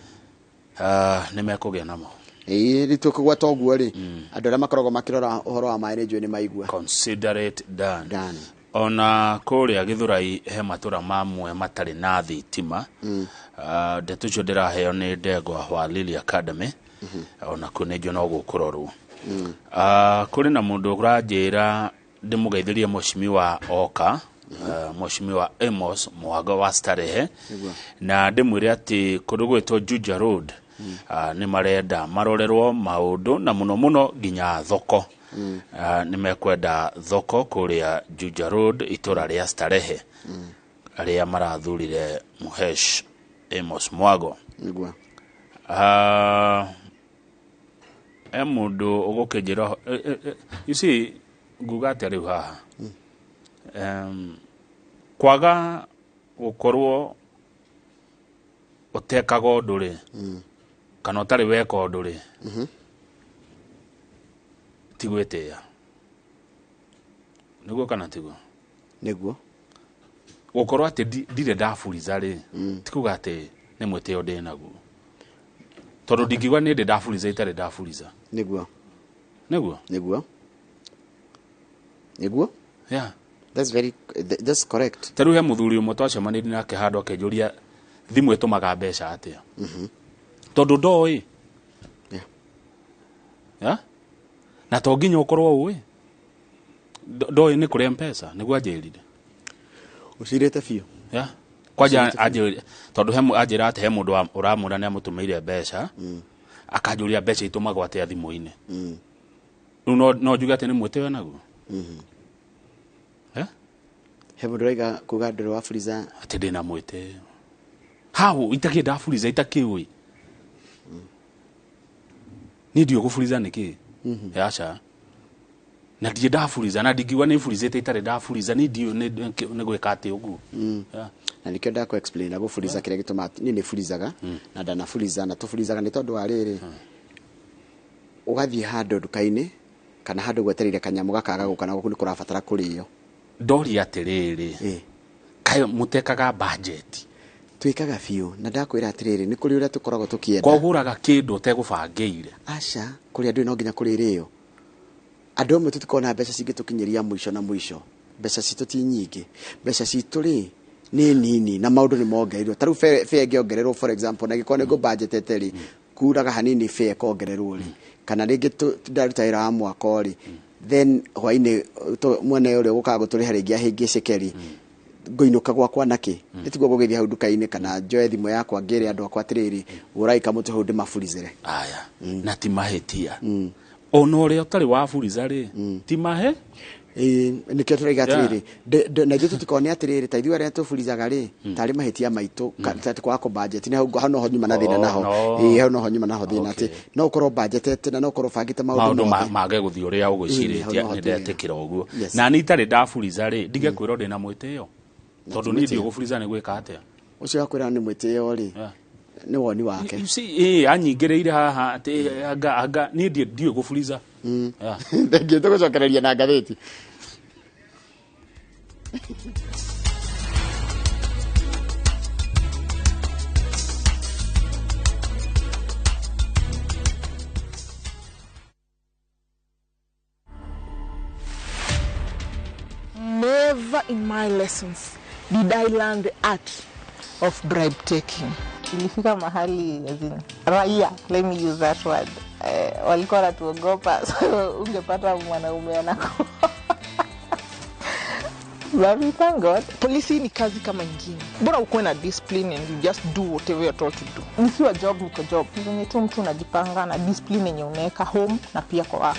Nĩ mekũgĩa namo. Rĩu tũkũgwata ũguo rĩ, andũ arĩa makoragwo makĩrora ũhoro wa maĩ nĩ njũĩ nĩ maigua. Consider it done. Done. Ona kũrĩa Gĩthũrai he matũra mamwe matarĩ na thitima. Ndeto icio ndĩraheo nĩ Ndegwa wa Lily Academy. Ona kuo nĩ njũĩ no gũkũrorwo. Kũrĩ na mũndũ ũranjĩra ndĩmũgeithĩrie Mheshimiwa Oka, Mheshimiwa Amos Mwago wa Starehe, na ndĩmwĩre atĩ kũndũ gwĩtwo Juja Road, nĩ marenda marorerwo maũndũ na mũno mũno nginya thoko. Nĩ mekwenda thoko kũrĩa Juja Road itũra rĩa Starehe, arĩa marathurire Muhesh Amos Mwago. Nĩguo. He mũndũ ũgũkĩnjĩra, you see, nguga atĩa rĩu haha? Kwaga gũkorwo Ũtekaga ũndũ rĩ, kana ũtarĩ weka ũndũ rĩ, ti gwĩtĩĩa. Nĩguo kana tiguo? Nĩguo. Gũkorwo atĩ ndirĩ ndaburiza rĩ, ti kuga atĩ nĩ mwĩtĩo ndĩ naguo, tondũ ndingiuga nĩ ndĩ ndaburiza itarĩ ndaburiza. Nĩguo. Nĩguo. Nĩguo. Nĩguo. Yeah. That's correct. Ta rĩu he mũthuri ũmwe twacemanirie nake handũ akĩnjũria thimũ ĩtũmaga mbeca atĩa, tondũ ndoĩ. Yeah. Yeah? Na to nginya ũkorwo ũĩ. Ndoĩ nĩ kũrĩ Mpesa, nĩguo anjĩrire. Ũcirĩte biũ. Yeah. Kwanja anjĩrire tondũ he anjĩra atĩ he mũndũ ũramwĩra nĩ amũtũmĩire mbeca, akanjũria mbeca itũmagwo atĩa thimũ-inĩ. Rĩu no njuge atĩ nĩ mwĩtĩo naguo. Eh? He mũndũ ũraiga kuga ndũrĩ wa Fuliza atĩ ndĩna mwĩtĩo. How itakĩ ndaburiza itakĩũĩ. Niĩ ndiũĩ gũburiza nĩkĩ. Aca. Na ndirĩ ndaburiza na ndingiuga nĩ burizĩte itarĩ ndaburiza, niĩ ndiũĩ nĩ gwĩka atĩa ũguo. Yeah. Na nĩkĩo ndakũ explain na gũburiza kĩrĩa gĩtũmaga niĩ nĩ burizaga na ndanaburiza na tũburizaga nĩ tondũ wa rĩrĩ, ũgathiĩ handũ nduka-inĩ kana handũ gwetereire kanyamũ gakaga gũka na gũkũ nĩ kũrabatara kũrĩo. Ndoria atĩrĩrĩ, kaĩ mũtekaga budget? Twĩkaga biũ na ndakwĩra atĩrĩrĩ, nĩ kũrĩ ũrĩa tũkoragwo tũkĩenda. Kwagũraga kĩndũ ũtegũbangĩire. Aca, kũrĩ andũ no nginya kũrĩrĩo. Andũ amwe tũtikoragwo na mbeca cingĩtũkinyĩria mũico na mũico. Mbeca citũ ti nyingĩ. Mbeca citũ rĩ nĩ nini na maũndũ nĩ mongereirwo. Ta rĩu fare ĩngĩongererwo for example, na ĩngĩkorwo nĩ ngũ-budgetete rĩ, kuraga hanini fare ĩkongererwo rĩ, kana rĩngĩ ndaruta wĩra wa mwaka rĩ, then hwainĩ mwene ũrĩa ũgũkaga gũtũrĩha rĩngĩ ahĩngĩcĩke rĩ, ngũinũka gwakwa nakĩ? Nĩ tiguo ngũgĩthiĩ hau nduka-inĩ kana njoe thimũ yakwa ngĩre andũ akwa atĩrĩrĩ, gũrai kamũtĩ hau ndĩmaburizĩre. Aya, na ti mahĩtia. Ona ũrĩa ũtarĩ wa buriza rĩ, ti mahe? Nĩkĩo tũraiga atĩrĩrĩ, na ithuĩ tũtikorwo nĩ atĩrĩrĩ, ta ithuĩ arĩa tũburizaga rĩ, tarĩ mahĩtia maitũ, ta kwaga kũ-budget, nĩ hau noho nyuma na thĩna naho. Hau noho nyuma naho thĩna atĩ no ũkorwo budgetete na no ũkorwo ũbangĩte maũndũ mothe. Mage gũthiĩ ũrĩa ũgwĩcirĩtie, nĩ ndetĩkĩra ũguo. Na niĩ itarĩ ndaburiza rĩ, ndige kwĩrwo ndĩna mwĩtĩo. Tondũ niĩ ndiũĩ gũburiza nĩ gwĩka atĩa. Ũcio wakwĩra nĩ mwĩtĩo rĩ, nĩ woni wake. You see, anyingĩrĩire haha atĩ anga niĩ ndiũĩ gũburiza. Thengiũ, tũgũcokereria na ngathĩti. Never in my lessons did I learn the art of bribe taking. Ilifika mahali, as in, raia, let me use that word, walikuwa wanatuogopa, so ungepata mwanaume anakuwa. But we thank God. Polisi ni kazi kama ingine. Bora ukuwe na discipline and you just do whatever you're told to do. Nikiwa job niko job. Venye tu mtu unajipanga na discipline yenye unaweka home na pia kwa work.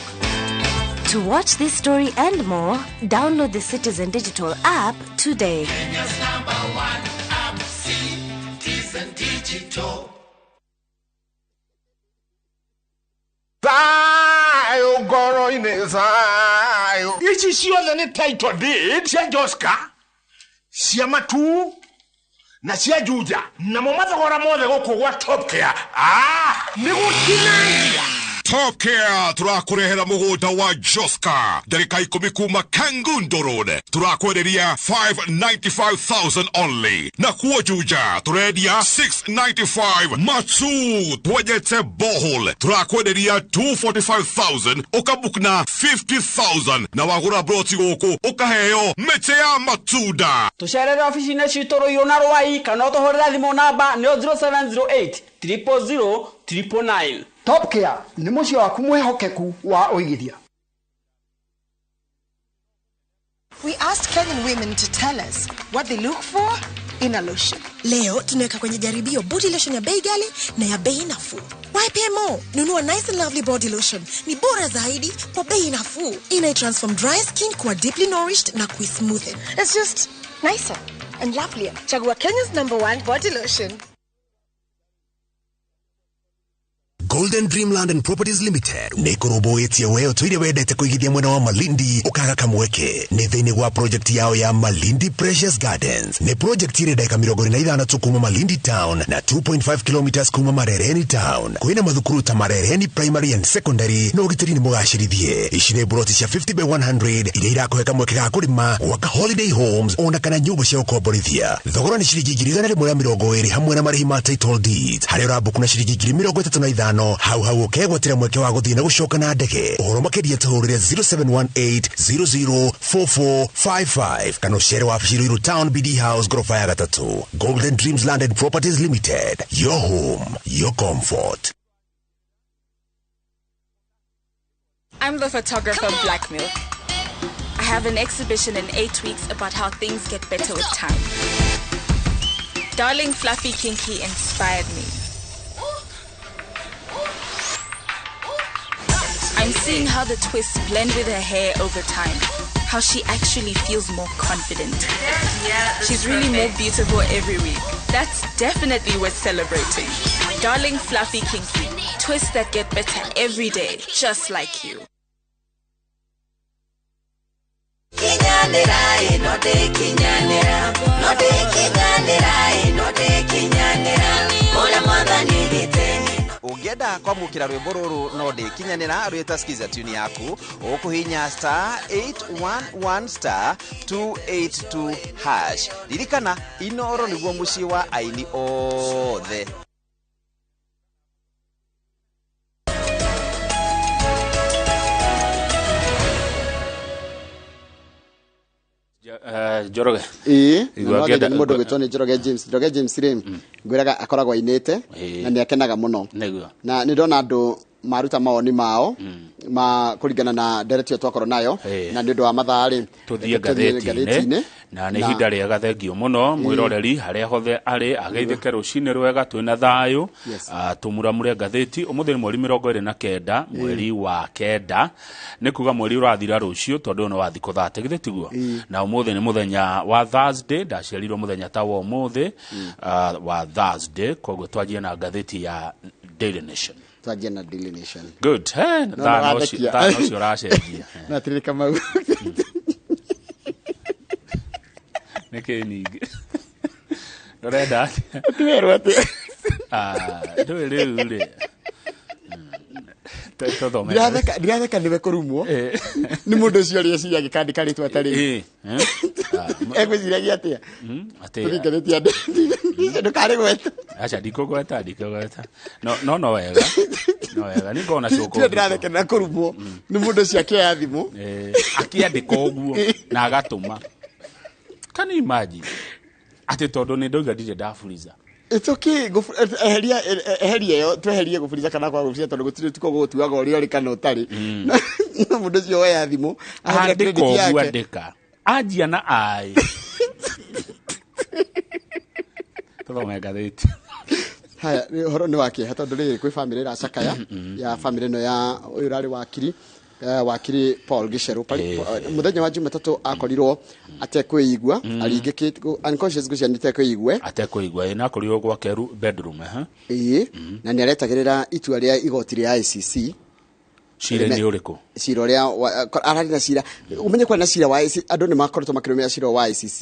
To watch this story and more, download the Citizen Digital app today. Kenya's number one app, Citizen Digital. Thayo ngoro-inĩ thayo. Ici ciothe nĩ title deed cia Joska, cia Matu na cia Juja, namo mathogora mothe gũkũ gwa Top Care. Nĩ gũtinangia. Top Care turakurehera mugunda wa Joska ndagika 10 kuma Kangundo Road, turakwenderia 595,000 only, na kuo Juja turendia 695, Matu twenyete bohol turakwenderia 245,000, ukabukna 50,000 na wagura broti guku ukaheo mĩtĩ ya matunda. Tucerere ofici-inĩ citũ Rũirũ na Rwai kana ũtũhũrĩre thimũ namba nĩyo 0708 000 999. Top Care nĩ mũciĩ waku mwĩhokeku wa ũigithia. We asked Kenyan women to tell us what they look for in a lotion. Leo tunaweka kwenye jaribio body lotion ya bei ghali na ya bei nafuu. YPMO, nunua nice and lovely body lotion. Ni bora zaidi kwa bei nafuu. Ina transform dry skin kuwa deeply nourished na kuismoothen. It's just nicer and lovelier. Chagua Kenya's #1 body lotion. Golden Dreamland and Properties Limited nĩ kũrũmbũĩtie we ũtũire wendete kũigithia mwena wa Malindi ũkaga kamweke nĩ thĩinĩ wa project yao ya Malindi Precious Gardens. Nĩ project ĩrĩ ndagĩka 45 tu kuma Malindi Town na 2.5 kilometers kuma Marereni Town. Kwĩna mathukuru ta Marereni Primary and Secondary na ũgitĩri nĩ mũgacĩrithie. Ici nĩ buroti cia 50 by 100 iria irakũhe kamweke ga kũrĩma, gwaka holiday homes ona kana nyũmba cia gũkomborithia. Thogora nĩ ciringi 120,000 hamwe na marĩhi ma title deeds. Harĩa ũrambuku na ciringi 35,000 hau hau ũkegwatĩra mweke wa gũthiĩ na gũcoka na ndege. Ũhoro makĩria tũhũrĩre 0718004455 kana ũcere wabici Ruiru Town BD House ngoroba ya gatatũ. Golden Dreams Land and Properties Limited, your home, your comfort. I'm the photographer of Black Milk. I have an exhibition in 8 weeks about how things get better with time. Darling Fluffy Kinky inspired me. I'm seeing how the twists blend with her hair over time, how she actually feels more confident. She's really more beautiful every week. That's definitely worth celebrating. Darling Fluffy Kinky, twists that get better every day, just like you. Ũngĩenda kwamũkĩra rwĩmbo rũrũ no ndĩkinyanĩra rwĩta skiza tune yaku ũkũhinya star 811 star 282 hash. Ririkana Inoro nĩguo mũciĩ wa aini othe. Njoroge. Ĩĩ, Igua na ngĩenda- nĩ mũndũ gwĩtwo nĩ Njoroge James. Njoroge James rĩ, ngwĩraga akoragwo ainĩte na nĩ akenaga mũno. Nĩguo. Na nĩ ndona andũ maruta mawoni mao ma kũringana na ndereti ĩyo twakorwo nayo na nĩ ũndũ wa mathaa rĩ, tũthiĩ reke tũthiĩ ngathĩti-inĩ na nĩ ihinda rĩega thengio mũno mwĩroreri harĩa hothe arĩ ageithĩke rũcinĩ rwega twĩna thayũ. Yes. Tũmuramure ngathĩti ũmũthĩ nĩ mweri 29 mweri wa kenda, nĩ kuga mweri ũrathira rũciũ tondũ ũyũ nĩ wa thikũ 30 githĩ tiguo? Na ũmũthĩ nĩ mũthenya wa Thursday, ndaciarirwo mũthenya ta wa ũmũthĩ, wa Thursday, koguo twanjie na ngathĩti ya Daily Nation. Twanjie na Daily Nation. Good. No, Thano no, ũcio wathekia. thano ũcio ũracenjia. Na atirĩ Kamau. Nĩkĩ ningĩ ũrenda atĩa? Tiwerwo atĩ Ndũĩ rĩu rĩ tũthome. Ndiratheka nĩwe kũrumwo nĩ mũndũ ũcio ũrĩa eciria agĩkandĩka rĩtwa ta rĩu. Egwĩciragia atĩa? Atĩ Tũthiĩ ngathĩti ya ndũkarĩgwete. Aca ndikũgweta no no no wega no wega nĩ ngona cũkũ. Tiwe ndĩratheka na kũrumwo nĩ mũndũ ũcio akĩoya thimũ akĩandĩka ũguo na agatũma. Can you imagine atĩ tondũ nĩ ndauga ndirĩ ndaburiza. It's okay, eheria eheria ĩyo, tweherie gũburiza kana kwaga gũburiza tondũ gũtirĩ tuko gũtuaga ũrĩa ũrĩ kana ũtarĩ. No mũndũ ũcio woya thimũ ahũthĩra Andĩka credit ũguo yake. andĩka anjia na ai tũthome ngathĩti. Haya, nĩ ũhoro nĩ wa kĩeha tondũ rĩrĩ kwĩ bamĩrĩ ĩracakaya ya bamĩrĩ ĩno ya ũyũ ũrarĩ wakiri, wakiri Paul Gicheru. Mũthenya wa Jumatatũ akorirwo atekwĩigua, aringĩkĩte unconscious, ngwĩciria nĩ atekwĩigua. Atekũigua ĩ, na akorirwo gwake bedroom Ĩĩ, na nĩ aretagĩrĩra itua rĩa igoti rĩa ICC. Cira-inĩ ũrĩkũ? Cira ũrĩa ararĩ na cira, ũmenye kwarĩ na cira wa ICC, andũ nĩ makoretwo makĩrũmĩrĩra cira wa ICC.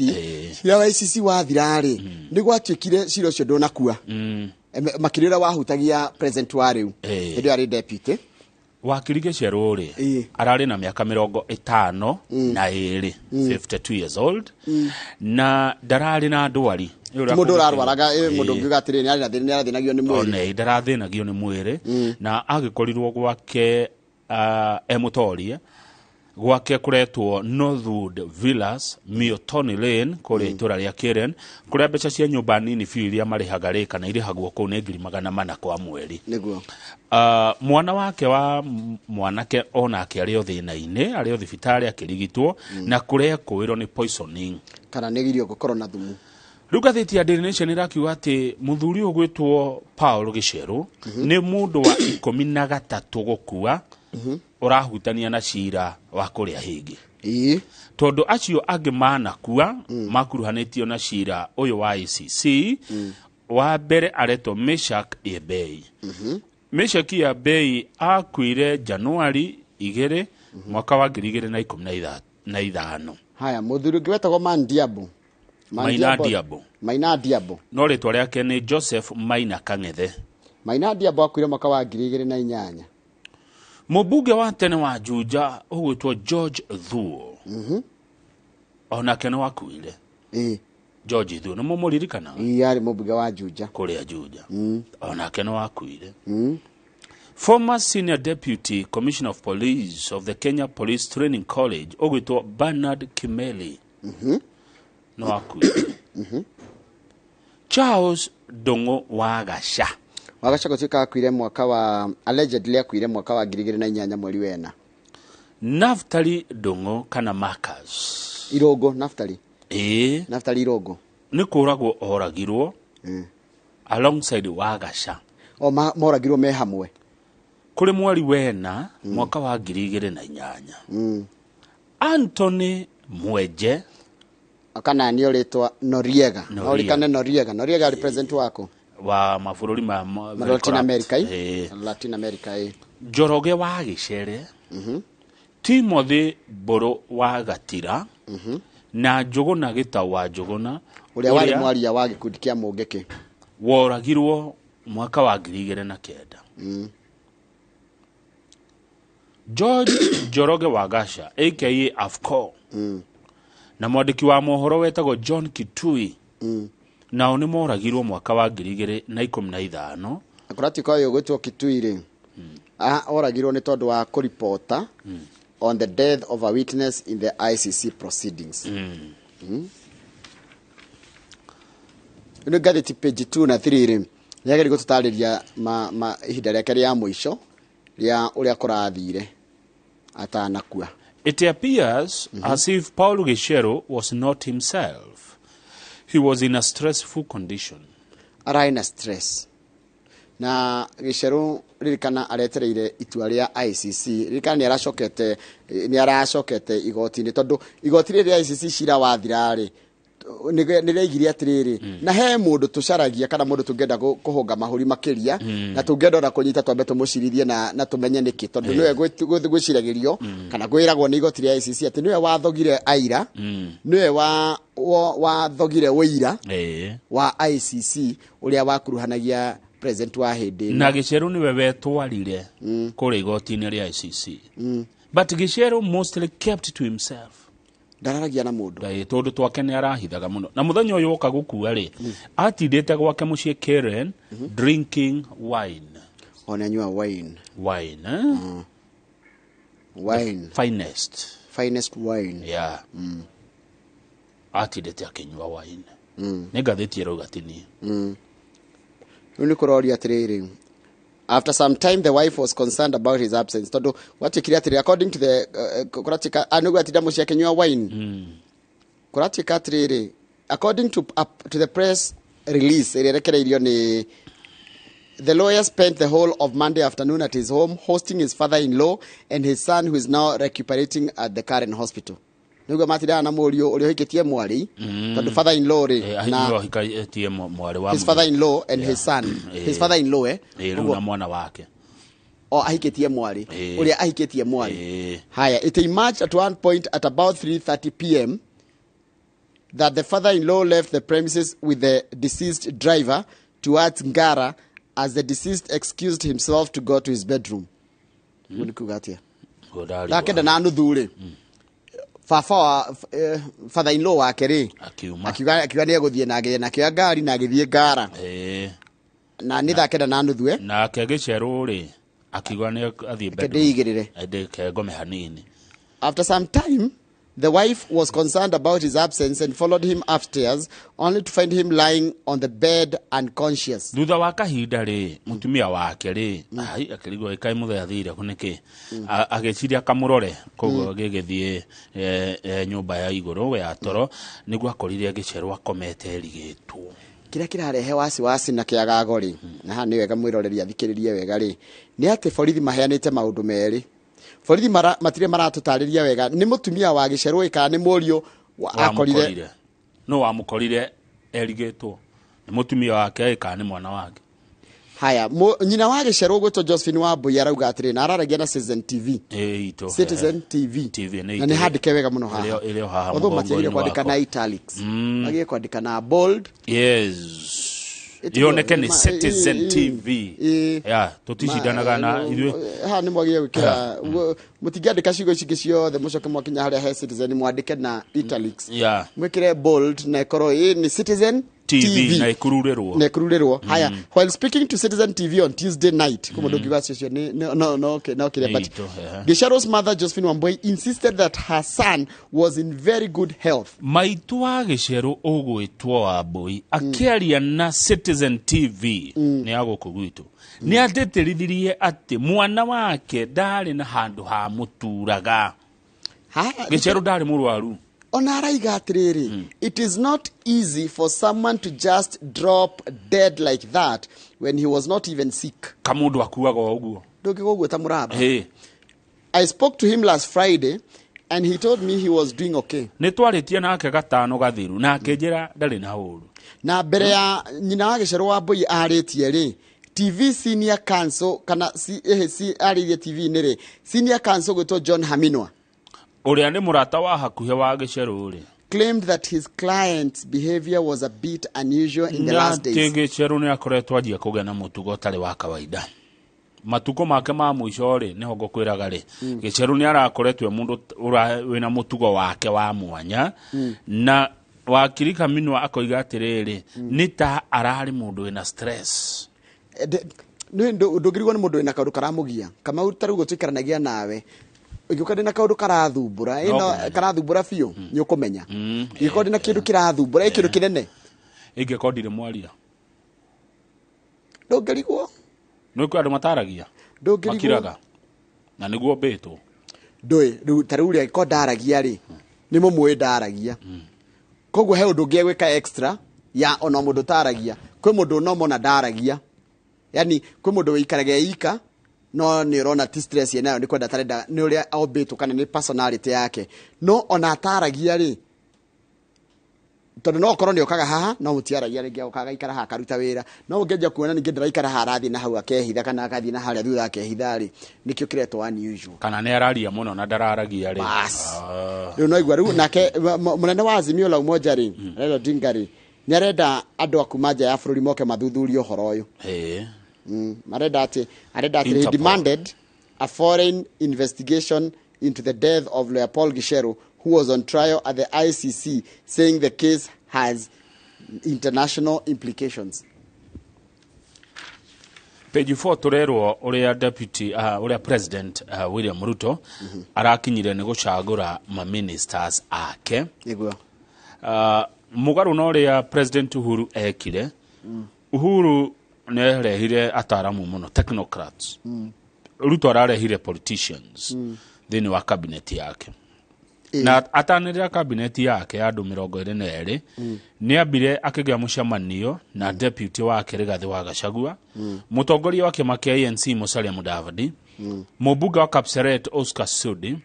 Cira wa ICC wathira rĩ, nĩ gwatuĩkire cira ũcio ndũnakua. Makĩria ũrĩa wahutagia president wa rĩu hĩndĩ ĩyo arĩ deputy. Wakiri Gĩcerũ rĩ, ararĩ na mĩaka 52, 52 years old, na ndararĩ na ndwari. Ti mũndũ ũrarwaraga, mũndũ ũngiuga atĩrĩrĩ nĩ arĩ na thĩna, nĩ arathĩnagio nĩ mwĩrĩ. One ndarathĩnagio nĩ mwĩrĩ, na agĩkorirwo gwake emũtorie gwake kũretwo Northwood Villas, Miotoni Lane, kũrĩa itũra rĩa Karen, kũrĩa mbeca cia nyũmba nini biũ iria marĩhaga rĩ kana irĩhagwo kũu nĩ 400,000 kwa mweri. Nĩguo. Mwana wake wa mwanake onake arĩ o thĩna-inĩ, arĩ o thibitarĩ akĩrigitwo, na kũrĩa ekũĩrwo nĩ poisoning kana nĩ irio gũkorwo na thumu. Rĩu ngathĩti ya Daily Nation ĩrakiuga atĩ mũthuri ũyũ ũgwĩtwo Paul Gicheru nĩ mũndũ wa 13 gũkua ũrahutania na cira wa kũrĩa hĩngĩ. Tondũ acio angĩ manakua makuruhanĩtio na cira ũyũ wa ICC. Wa mbere aretwo Meshak Yebei. Meshaki Abei akuire Januari 2 mwaka wa 2015. Haya, muthuri ũngĩ wetagwo Mandiabo. Maina Diabo. Maina Diabo. No rĩtwa rĩake nĩ Joseph Maina Kang'ethe. Maina Diabo akuire mwaka wa 2008. Mũmbunge wa tene wa Juja ũgwĩtwo George Thuo. Onake nĩ wakuire. George Thuo nĩ mũmũririkanaga? Ĩĩ, arĩ mũmbunge wa Juja. Kũrĩa Juja. Onake nĩ wakuire. Former Senior Deputy Commissioner of Police of the Kenya Police Training College ũgwĩtwo Bernard Kimeli nĩ wakuire. Charles Ndung'u Wagaca. Wagaca gũtuĩka akuire mwaka wa, allegedly akuire mwaka wa 2008 mweri wena. Naftali Ndung'u kana Marcus Irũngũ. Naftali. Ĩĩ. Naftali Irũngũ. Nĩ kũragwo oragirwo alongside Wagaca. O moragirwo me hamwe. Kũrĩ mweri wena mwaka wa 2008. Anthony Mwenje. Kana nĩ rĩtwa Noriega. Noriega. No rikane Noriega. Noriega arĩ president wako. Wa mabũrũri ma Latin corrupt. America. Ĩĩ. Latin America. Njoroge wa Gĩcere, Timothy Mbũrũ wa Gatira na Njũgũna Gĩtau wa Njũgũna Ũrĩa warĩ mwaria wa gĩkundi kĩa Mũngĩkĩ. Woragirwo mwaka wa 2009. George Njoroge wa Gaca aka Afco na mwandĩki wa mohoro wetagwo John Kitui nao nĩ moragirwo mwaka wa 2015. Kũratuĩka ũyũ gwĩtwo Kitui rĩ, oragirwo nĩ tondũ wa kũripota on the death of a witness in the ICC proceedings. Ĩno ngathĩti page 2 na 3 rĩ, nĩagĩrĩirwo gũtũtarĩria ma ihinda rĩake rĩa mũico rĩa ũrĩa kũrathire atanakua. It appears as if Paul Gicheru was not himself. He was in a stressful condition. Ararĩ na stress. Na Gicheru ririkana aretereire itua rĩa ICC. Ririkana nĩ aracokete igoti-inĩ tondũ igoti rĩrĩ rĩa ICC cira wathira rĩ, nĩ rĩaigire atĩrĩrĩ, na he mũndũ tũcaragia kana mũndũ tũngĩenda kũhũnga mahũri makĩria, na tũngĩenda ona kũnyita twambe tũmũcirithie na tũmenye nĩkĩ, tondũ nĩwe gwĩciragĩrio kana kwĩragwo nĩ igoti rĩa ICC atĩ nĩwe wathogire aira, nĩwe wathogire ũira wa ICC ũrĩa wakuruhanagia president wa hĩndĩ ĩno. Na Gicheru nĩwe wetwarire kũrĩa igoti-inĩ rĩa ICC. But Gicheru mostly kept to himself. Ndararagia na mũndũ. Ĩĩ, tondũ twake nĩ arahithaga mũno. Na mũthenya ũyũ woka gũkua rĩ, atindĩte gwake mũciĩ Karen drinking wine. Ona anyua wine. Wine, eh? Wine. The finest. Finest wine. Yeah. Atindĩte akĩnyua wine. Nĩ ngathĩti ĩrauga ti niĩ. Rĩu nĩ kũroria atĩrĩrĩ, after some time the wife was concerned about his absence, tondũ gwatuĩkire atĩrĩrĩ, according to the kũratuĩka nĩguo atinda mũciĩ akĩnyua wine. Kũratuĩka atĩrĩrĩ, according to the press release ĩrĩa ĩrekereirio nĩ the lawyer spent the whole of Monday afternoon at his home hosting his father-in-law and his son who is now recuperating at the Karen hospital. Nĩguo matindaga na mũriũ ũrĩa ũhikĩtie mwarĩ, tondũ father-in-law rĩ, na nĩwe ũhikĩtie mwarĩ wa his father-in-law and his son. His father-in-law, Rĩu na mwana wake. O ahikĩtie mwarĩ, ũrĩa ahikĩtie mwarĩ. Haya, it emerged at one point at about 3:30 p.m. that the father-in-law left the premises with the deceased driver towards Ngara as the deceased excused himself to go to his bedroom. Ũguo nĩ kuuga atĩa? Thaa 9:30 rĩ, baba wa father-in-law wake rĩ, akiuma, akiuga nĩ egũthiĩ na agĩthiĩ na akĩoya ngari na agĩthiĩ Ngara. Na nĩ thaa 9:30, eh? Nake Gicheru rĩ, akiuga nĩ athiĩ Reke ndĩigĩrĩre. Ndĩke ngome hanini. After some time, the wife was concerned about his absence and followed him upstairs, only to find him lying on the bed unconscious. Thutha wa kahinda rĩ, mũtumia wake rĩ, ai, akĩrigwo ĩkaĩ mũthee athire kũ nĩkĩ, agĩciria akamũrore, koguo agĩgĩthiĩ nyũmba ya igũrũ ya toro nĩguo akorire Gicheru akomete erigĩtwo. Kĩrĩa kĩrarehe wasiwasi na kĩagago rĩ, na haha nĩ wega mwĩroreri athikĩrĩrie wega rĩ, nĩ atĩ borithi maheanĩte maũndũ merĩ. Borithi matirĩ maratũtarĩria wega nĩ mũtumia wa Gicheru kana nĩ mũriũ akorire. Wamũkorire. No wamũkorire erigĩtwo nĩ mũtumia wake kana nĩ mwana wake. Haya, nyina wa Gĩcerũ gwĩtwo Josephine Wambui arauga atĩrĩ, na araragia na Citizen TV. Ĩ, itũ, Citizen TV. TV na nĩ handĩke wega mũno haha. Ĩrĩ o haha Although mũgongo-inĩ matiagĩrĩire kwandĩka wakwa. na italics, magĩrĩire kwandĩka na bold. Yes. Yoneke nĩ Citizen TV. Ya tũticindanaga na ithuĩ. Haha nĩ mwagĩrĩire gwĩkĩra, mũtingĩandĩka ciugo ici ingĩ ciothe mũcoke mwakinya harĩa he Citizen mwandĩke na italics, mwĩkĩre bold na ĩkorwo ĩ nĩ Citizen TV na ĩkururĩrwo. Na ĩkururĩrwo. Haya, while speaking to Citizen TV on Tuesday night, kũmũ ndũngiuga acio nĩ no no okay, no kĩrĩa, but Itũ, ehe. Gicheru's mother Josephine Wambui insisted that her son was in very good health. Maitũ wa Gĩcerũ ũgwĩtwo Wambũi akĩaria na Citizen TV nĩ ya gũkũ gwitũ nĩ atĩtĩrithirie atĩ mwana wake ndarĩ na handũ ha mũturaga. Gĩcerũ ndarĩ mũrwaru. Ona araiga atĩrĩrĩ, it is not easy for someone to just drop dead like that when he was not even sick. Kamũndũ akuaga o ũguo. Ndũngĩgwo ũguo ta mũramba. Ĩ. I spoke to him last Friday and he told me he was doing okay. Nĩ twarĩtie nake gatano gathiru na akĩnjĩra ndarĩ na ũru. Na mbere ya nyina wa Gĩcerũ Wambui arĩtie rĩ, TV senior counsel kana arĩirie TV-inĩ rĩ, senior counsel gwĩtwo John Haminwa ũrĩa nĩ mũrata wa hakuhĩ wa Gĩcerũ rĩ claimed that his client's behavior was a bit unusual in the last atĩ days. Gĩcerũ nĩ akoretwo anjia kũgĩa na mũtugo ũtarĩ wa kawaida matukũ make ma mũico rĩ, nĩho ngũkwĩraga rĩ, Gĩcerũ nĩ arakoretwo e mũndũ wĩna mũtugo wake wa mwanya, na wakiri Kaminwa akoiga atĩrĩrĩ, nĩ ta ararĩ mũndũ wĩna stress. Ndũngĩrigwo nĩ mũndũ wĩna kaũndũ karamũgia. Kamau, ta rĩu gũtũikaranagia nawe, ũngĩũka ndĩna kaũndũ karathumbũra, No ĩno kũmenya. karathumbũra biũ, nĩ ũkũmenya. Ingĩkorwo ndĩna kĩndũ kĩrathumbũra, ĩ kĩndũ kĩnene, Ingĩkorwo ndirĩ mwaria. Ndũngĩrigwo. Nĩ kwĩ andũ mataragia. Ndũngĩrigwo. Makiraga na nĩguo mbĩtwo. Ndũĩ rĩu ta rĩu rĩ, angĩkorwo ndaragia rĩ, nĩ mũmũĩ ndaragia, koguo he ũndũ ũngĩ egwĩka extra ya ona mũndũ ũtaragia. Kwĩ mũndũ no mona ndaragia, yani kwĩ mũndũ wĩikaraga ika no nĩ ũrona ti stress yenayo, nĩ kwenda atarenda, nĩ ũrĩa ombĩtwo kana nĩ personality yake, no ona ataragia rĩ, tondũ no okorwo nĩ okaga haha no mũtiaragia rĩngĩ, okaga agaikara haha akaruta wĩra, no ũngĩanjia kuona ningĩ ndaraikara haha, arathiĩ na hau akehitha kana akathiĩ na harĩa thutha akehitha rĩ, nĩkĩo kĩretwo unusual. Kana nĩ araria mũno na ndararagia rĩ. Bas. Ah. Rĩu no igua rĩu nake mũnene wa Azimio la Umoja rĩ, Raila Odinga rĩ, nĩ arenda andũ a kuma nja ya bũrũri moke mathuthurie ũhoro ũyũ. Arenda atĩ he Interpol. demanded a foreign investigation into the death of lawyer Paul Gicheru, who was on trial at the ICC, saying the case has international implications. Page 4 turerwo uria deputy uria president William Ruto arakinyire ni gucagura ma ministers ake. Niguo. Mugaru na uria President Uhuru ekire. Uhuru nĩ arehire ataramu mũno, technocrats. Ruto ararehire politicians thĩinĩ wa cabinet yake. Na atanĩrĩra cabinet yake ya andũ 22, nĩ ambire akĩgĩa mũcemanio na deputy wake Rigathĩ wa Gachagua, mũtongoria wa kĩama kĩa ANC Musalia Mudavadi, mũmbunge wa Kapseret Oscar Sudi,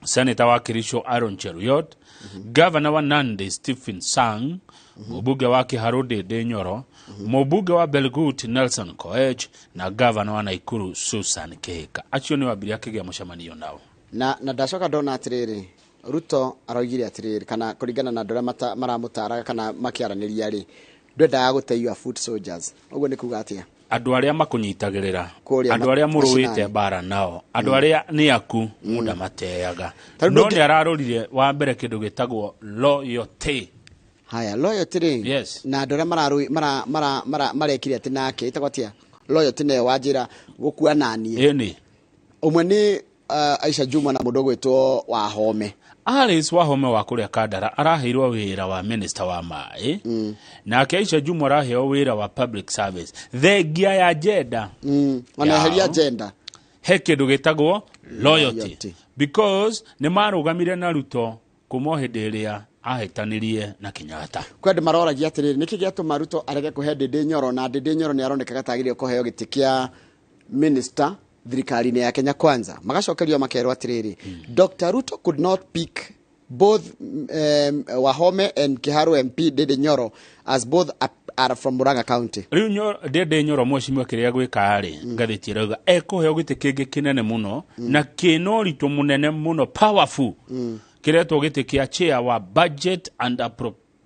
senator wa Kericho Aaron Cheruiyot, governor wa Nandi Stephen Sang, mũmbunge wa Kiharu Ndindi Nyoro, mũmbunge wa Belgut Nelson Koech na governor wa Nakuru Susan Kihika. Acio nĩ wambirie akĩgĩa mũcemanio nao. Na ndacoka ndona atĩrĩrĩ, Ruto aroigire atĩrĩrĩ, kana kũringana na andũ arĩa maramũtaraga kana makĩaranĩria rĩ, ndwendaga gũteithia foot soldiers. Ũguo nĩ kuga atĩa? Andũ arĩa makũnyitagĩrĩra, Kũrĩa andũ arĩa mũrũĩte mashinani. mbara nao, andũ arĩa nĩ aku mũndũ amateaga. Tarĩu No nĩ ararorire wa mbere kĩndũ gĩtagwo loyalty. Haya, loyalty rĩ, Yes. na andũ arĩa marekire atĩ nake ĩtagwo atĩa loyalty nayo wanjĩra gũkua naniĩ. Ĩni. Ũmwe nĩ Aisha Juma na mũndũ ũgwĩtwo Wahome. Alice Wahome wa kũrĩa Kandara araheirwo wĩra wa minister wa maĩ, nake Aisha Juma araheo wĩra wa public service thengia ya agenda. Ona eheria agenda. He kĩndũ gĩtagwo loyalty. Loyalty. Because nĩ marũgamire na Ruto kuma o hĩndĩ ĩrĩa ahĩtanirie na Kenyatta. Kwĩ andũ maroragia atĩrĩrĩ, nĩkĩ gĩatũma Ruto arege kũhe Ndindi Nyoro, na Ndindi Nyoro nĩ aronekaga tagĩrĩire kũheo gĩtĩ kĩa minister thirikari-inĩ ya Kenya Kwanza. Magacokerio makerwo atĩrĩrĩ, Dr. Ruto could not pick Both Wahome and Kiharu MP Ndindi Nyoro, as both are from Murang'a County. Rĩu Ndindi Nyoro mheshimiwa kĩrĩa gwĩka rĩ, ngathĩti ĩrauga ekũheo gĩtĩ kĩngĩ kĩnene mũno na kĩna ũritũ mũnene mũno, powerful, kĩretwo gĩtĩ kĩa chair wa Budget and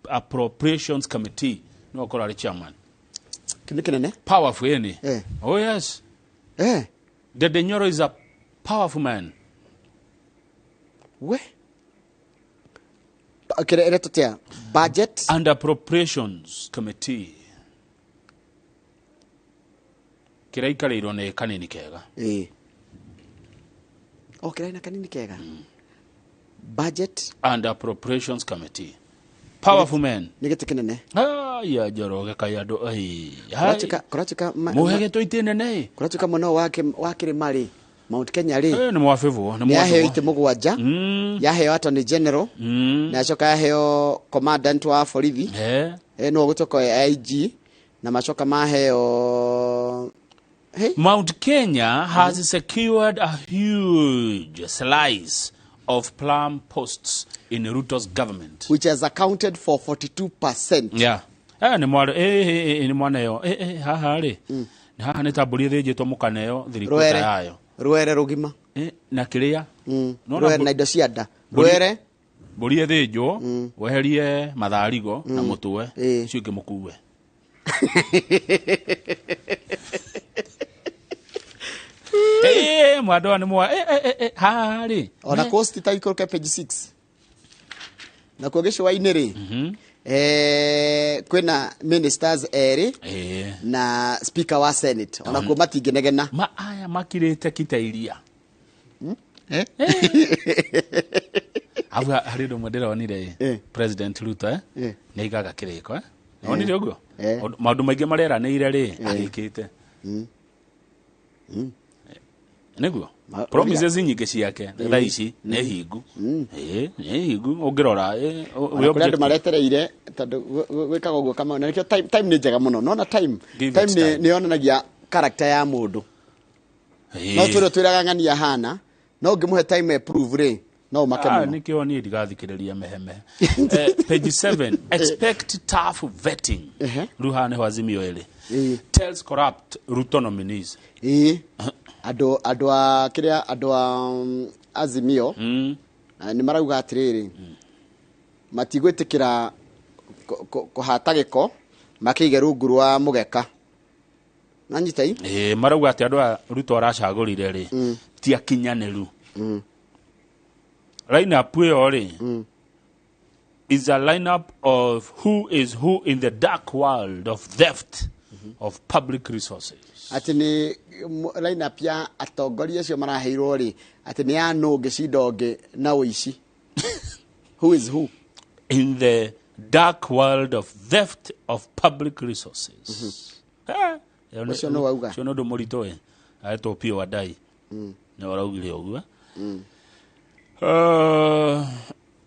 Appropriations Committee. No akorwo arĩ chairman. Kĩndũ kĩnene. Powerful ĩni. Oh yes. Ndindi Nyoro is a powerful man. We kĩrĩa ĩretwo tia Budget and Appropriations Committee, kĩrĩa ikarĩirwo nĩ kanini kega. Ĩĩ, o kĩrĩa na kanini kega. Budget and Appropriations Committee, powerful man. Nĩ gĩtĩ kĩnene. Aya Njoroge, kai andũ ai. Kũratuĩka Mũhegetwo itĩ nene. Kũratuĩka mwena wa kĩrĩma rĩ, Mount Kenya rĩ, Nĩ mwabĩbwo, nĩ nĩ yaheo mwabĩbwo. itĩ 7, yaheo attorney general, na yacoka yaheo commandant wa borithi, no gũcoka IG, na macoka maheo. Hey. Mount Kenya has secured a huge slice of plum posts in Ruto's government, which has accounted for 42%. Yeah. Nĩ mwarĩ nĩ mwaneo haha rĩ, haha nĩ ta mbũri ĩthĩnjĩtwo mũkaneo thirikũ Rwere. yayo. Rwere rũgima. Na kĩrĩa. Nona Rwere na indo cia nda. Mbũri- Rwere. Mbũri ĩthĩnjwo, weherie matharigo na mũtwe, ũcio ũngĩ mũkue. Mwandũ nĩ mwa haha rĩ. Ona coast ta ikũrũke page 6, nakuo gĩcũa-inĩ rĩ, kwĩna ministers erĩ na speaker wa Senate, onakuo matingĩnegena. Ma aya makirĩte kita iria. Abu harĩ ũndũ ũmwe ndĩronire ĩ, President Ruto nĩ aigaga kĩrĩko. Wonire ũguo? Maũndũ maingĩ mareranĩire rĩ, agĩkĩte. Nĩguo promises nyingĩ ciake thaa ici nĩ hingu. Nĩ hingu ũngĩrora Ona wĩ kũrĩ andũ objective. maretereire tondũ gwĩkaga ũguo kama na nĩkĩo time nĩ njega mũno, nona time Give time it nĩ time. nĩ yonanagia character ya mũndũ. No twĩrwo twĩraga ng'ania hana, no ũngĩmũhe time approve rĩ, no ũmake mũno. Nĩkĩo niĩ ndigathikĩrĩria mehemehe. Page 7, expect tough vetting. Rĩu haha nĩho Azimio ĩrĩ tells corrupt Ruto nominees. Ĩĩ, andũ a kĩrĩa, andũ a Azimio nĩ marauga atĩrĩrĩ, matigwĩtĩkĩra kũhata gĩko makĩige rungu rwa mũgeka nanyita i. Ĩĩ, marauga atĩ andũ a Ruto aracagũrire rĩ ti akinyanĩru. Lineup ĩyo rĩ is a lineup of who is who in the dark world of theft of public resources. Atĩ nĩ lineup ya atongoria acio maraheirwo rĩ, atĩ nĩ ya nũ ũngĩcinda ũngĩ na ũici, who is who in the dark world of theft of public resources. Ĩyo Ũcio nĩ wauga. Ũcio nĩ ũndũ mũritũ ĩ, aretwo Opiyo Wandayi nĩ ũraugire ũguo.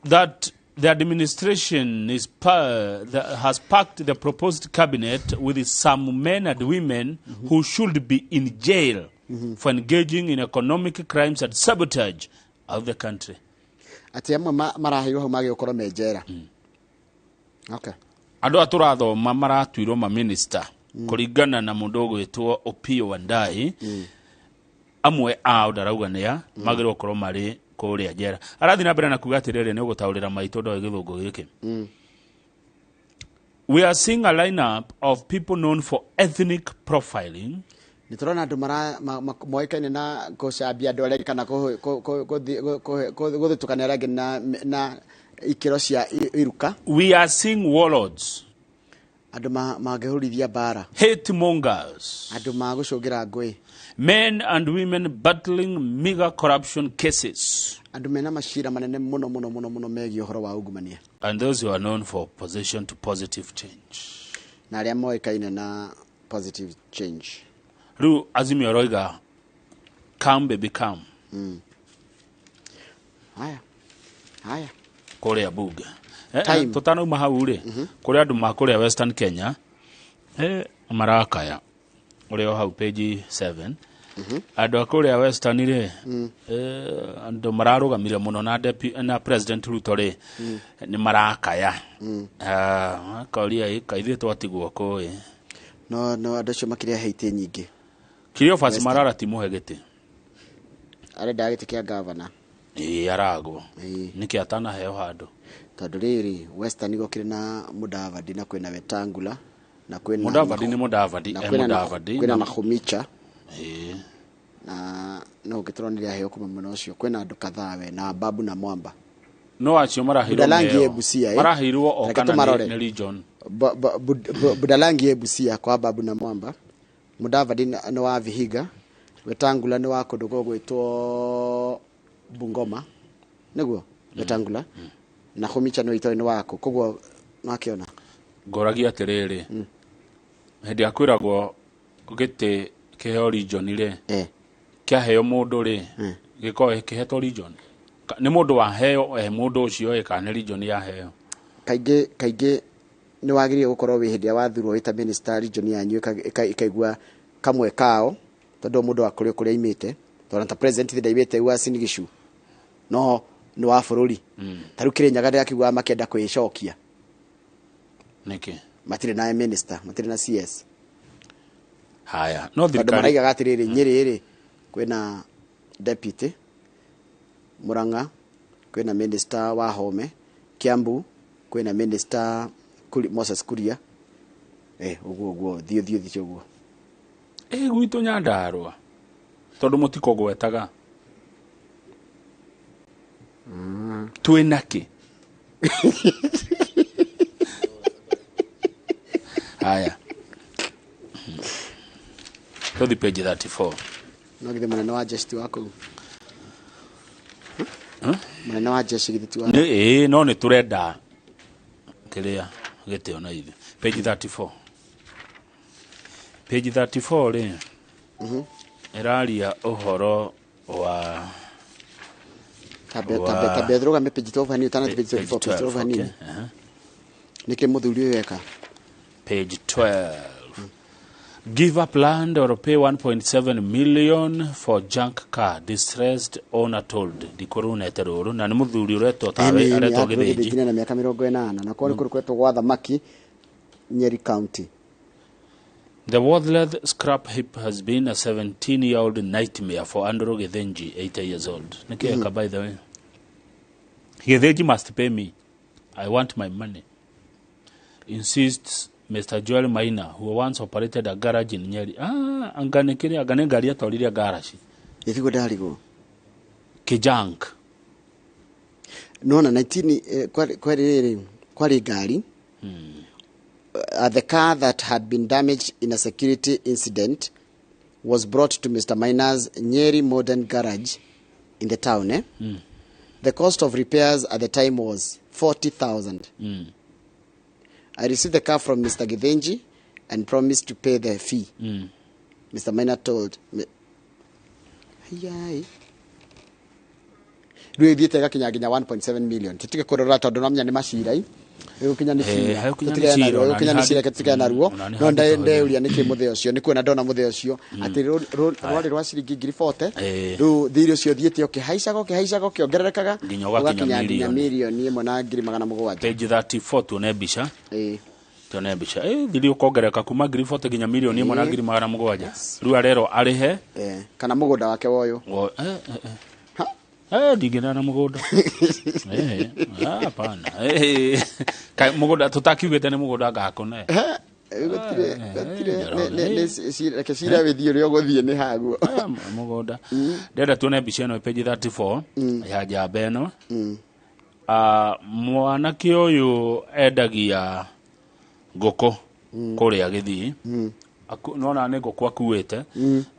That the administration has packed the proposed cabinet with some men and women who should be in jail for engaging in economic crimes and sabotage of the country. Atĩ amwe maraheirwo hau magĩ gũkorwo me njera. Okay. Andũ aya tũrathoma maratuirwo maminista kũringana na mũndũ ũgwĩtwo Opiyo Wandayi, amwe ao ndarauga nĩa magĩrĩirwo gũkorwo marĩ kũrĩa njera. Arathiĩ na mbere na kuga atĩrĩrĩ, nĩ ũgũtaũrĩra maitũ ndoĩ gĩthũngũ gĩkĩ. We are seeing a lineup of people known for ethnic profiling. Nĩ tũrona andũ moĩkaine na gũcambia andũ arĩa angĩ kana gũthutũkania arĩa angĩ na ikĩro cia iruka. We are seeing warlords. Andũ mangĩhũrithia mbara. Hate mongers. Andũ magũcũngĩra ngũĩ. Men and women battling mega corruption cases. Andũ mena macira manene mũno mũno mũno mũno megiĩ ũhoro wa ungumania. And those who are known for opposition to positive change. Na arĩa moĩkaine na positive change. Rĩu Azimio roiga, come baby come. Haya. Haya. Kũrĩa bunge. Time. Tũtanauma hau rĩ, kũrĩ andũ ma kũrĩa Western Kenya marakaya ũrĩa o hau page 7. Andũ a kũrĩa Western rĩ, andũ mararũgamire mũno na, na President Ruto rĩ, nĩ marakaya. Ah, makoria kaithuĩ twatigwo kũĩ. No andũ acio makĩrĩa he itĩ nyingĩ. Cleophas Western. Marara ti mũhe gĩtĩ. Arenda gĩtĩ kĩa gavana. Ĩĩ, aragwo nĩkĩ atanaheo handũ? Tondũ rĩrĩ, Western gũkĩrĩ na Mudavadi na kwĩna Wetangula na kwĩna Mudavadi nĩ Mudavadi, na e kwĩna Mudavadi kwĩna na Khumicha Ĩĩ. Na no ũngĩtũronire aheo kuma mwena ũcio kwĩna andũ kadhaa we na Babu na Mwamba. No acio maraheirwo Budalangi meo. e Busia, eh? Maraheirwo o Reke kana tũmarore. nĩ region. Budalangi e Busia kwa Babu na Mwamba, Mudavadi nĩ wa Vihiga, Wetangula nĩ wa kũndũ gũgwĩtwo Bungoma nĩguo Wetangula, na Khumicha nĩ itoĩ nĩ wako, koguo nakĩona. Ngoragia atĩrĩrĩ, hĩndĩ ya kwĩragwo gĩtĩ kĩheo region rĩ, kĩaheo mũndũ rĩ, gĩkoragwo kĩhetwo region? Nĩ mũndũ waheo e mũndũ ũcio ĩ kana nĩ region yaheo? Kaingĩ kaingĩ nĩ wagĩrĩire gũkorwo wĩ hĩndĩ ĩrĩa wathurwo wĩ ta minister, region yanyu ĩkaigua kamwe kao, tondũ mũndũ wa kũrĩa kũrĩa aimĩte, tondũ ta president ndaimĩte Uasin Gishu no nĩ wa bũrũri. Ta rĩu Kĩrĩnyaga ndĩrakiugaga makĩenda kwĩcokia. Nĩkĩ? Matirĩ na minister, matirĩ na CS. Haya, no Tondũ thirikari maraigaga atĩrĩrĩ, Nyĩrĩ rĩ kwĩna deputy, Murang'a kwĩna minister wa Home, Kiambu kwĩna minister Moses Kuria, ũguo ũguo thiĩ thiĩ thiĩ ũguo. Ĩ gwitũ Nyandarũa tondũ mũtikũgwetaga twĩna kĩ? Haya, tũthi page 34. No githĩ mũnene wa jeshi ti wa kũu? Mũnene wa jeshi githĩ ti wa Nĩ ĩĩ, no nĩ tũrenda kĩrĩa gĩtĩ ona ithuĩ. Page 34, page 34 rĩ, ĩraria ũhoro wa Tambe thũrũgame page 12 hanini, ũtanathiĩ page Page 24, page 12, 12 hanini. Okay, aha. Nĩkĩ mũthuri ũyũ eka? Page 12. Give up land or pay 1.7 million for junk car, distressed owner told. Ndikurunete rũrũ na nĩ mũthuri ũretwo tawe aretwo Gĩthĩnji. Gĩthĩnji na mĩaka 80 na korwo nĩ kũndũ kwetwo gwa Thamaki, Nyeri County. The worthless scrap heap has been a 17-year-old nightmare for Andrew Githinji, 80 years old. Nĩkĩ eka, by the way? Githinji must pay me. I want my money, insists Mr. Joel Maina, who once operated a garage in Nyeri. Ah, anga nĩ kĩrĩa, anga nĩ ngari atwarire garage. Gĩtiguo ndarigwo. Kijunk. Nona 19 kwari rĩrĩ, kwarĩ ngari, the car that had been damaged in a security incident was brought to Mr. Miner's Nyeri Modern Garage in the town. Eh? The cost of repairs at the time was 40,000. I received the car from Mr. Githinji and promised to pay the fee. Mr. Miner told me. Hayai. Rĩu ĩthiĩte ĩgakinya nginya 1.7 million. Tũtige kũrora tondũ no menya nĩ macira i. Ĩgũkinya nĩ Eh, cira. hegũkinya nĩ Tũtigane cira, naruo, ona ĩgũkinya nĩ nĩ cira, tũtigane naruo. ona nĩ No handĩtwo ndeuria nĩkĩ mũthee ũcio, nĩ kuona ndona mũthee ũcio atĩ rwarĩ rwa ciringi 40,000. Rĩu thirĩ ũcio ũthiĩte ũkĩhaicaga ũkĩhaicaga ũkĩongererekaga Nginya ũgakinya ũgakinya nginya mirioni. 1,700,000. Page 34, tuone mbica. Tuone mbica. Thiri ũkongerereka kuma 40,000 nginya 1,700,000. Rĩu arerwo arĩhe. Kana mũgũnda wake woyũ. Ndingĩenda na mũgũnda. Ah, hapana. Mũgũnda tũtakiugĩte nĩ mũgũnda ngakũne. Gũtirĩ gũtirĩ reke cira wĩthiĩ ũrĩa ũgũthiĩ nĩ haguo. Mũgũnda. Ndĩrenda tuone mbica ĩno page 34 ya njamba ĩno. Ah, mwanake ũyũ endagia ngũkũ kũrĩa Gĩthii. Nona nĩ ngũkũ akuĩte,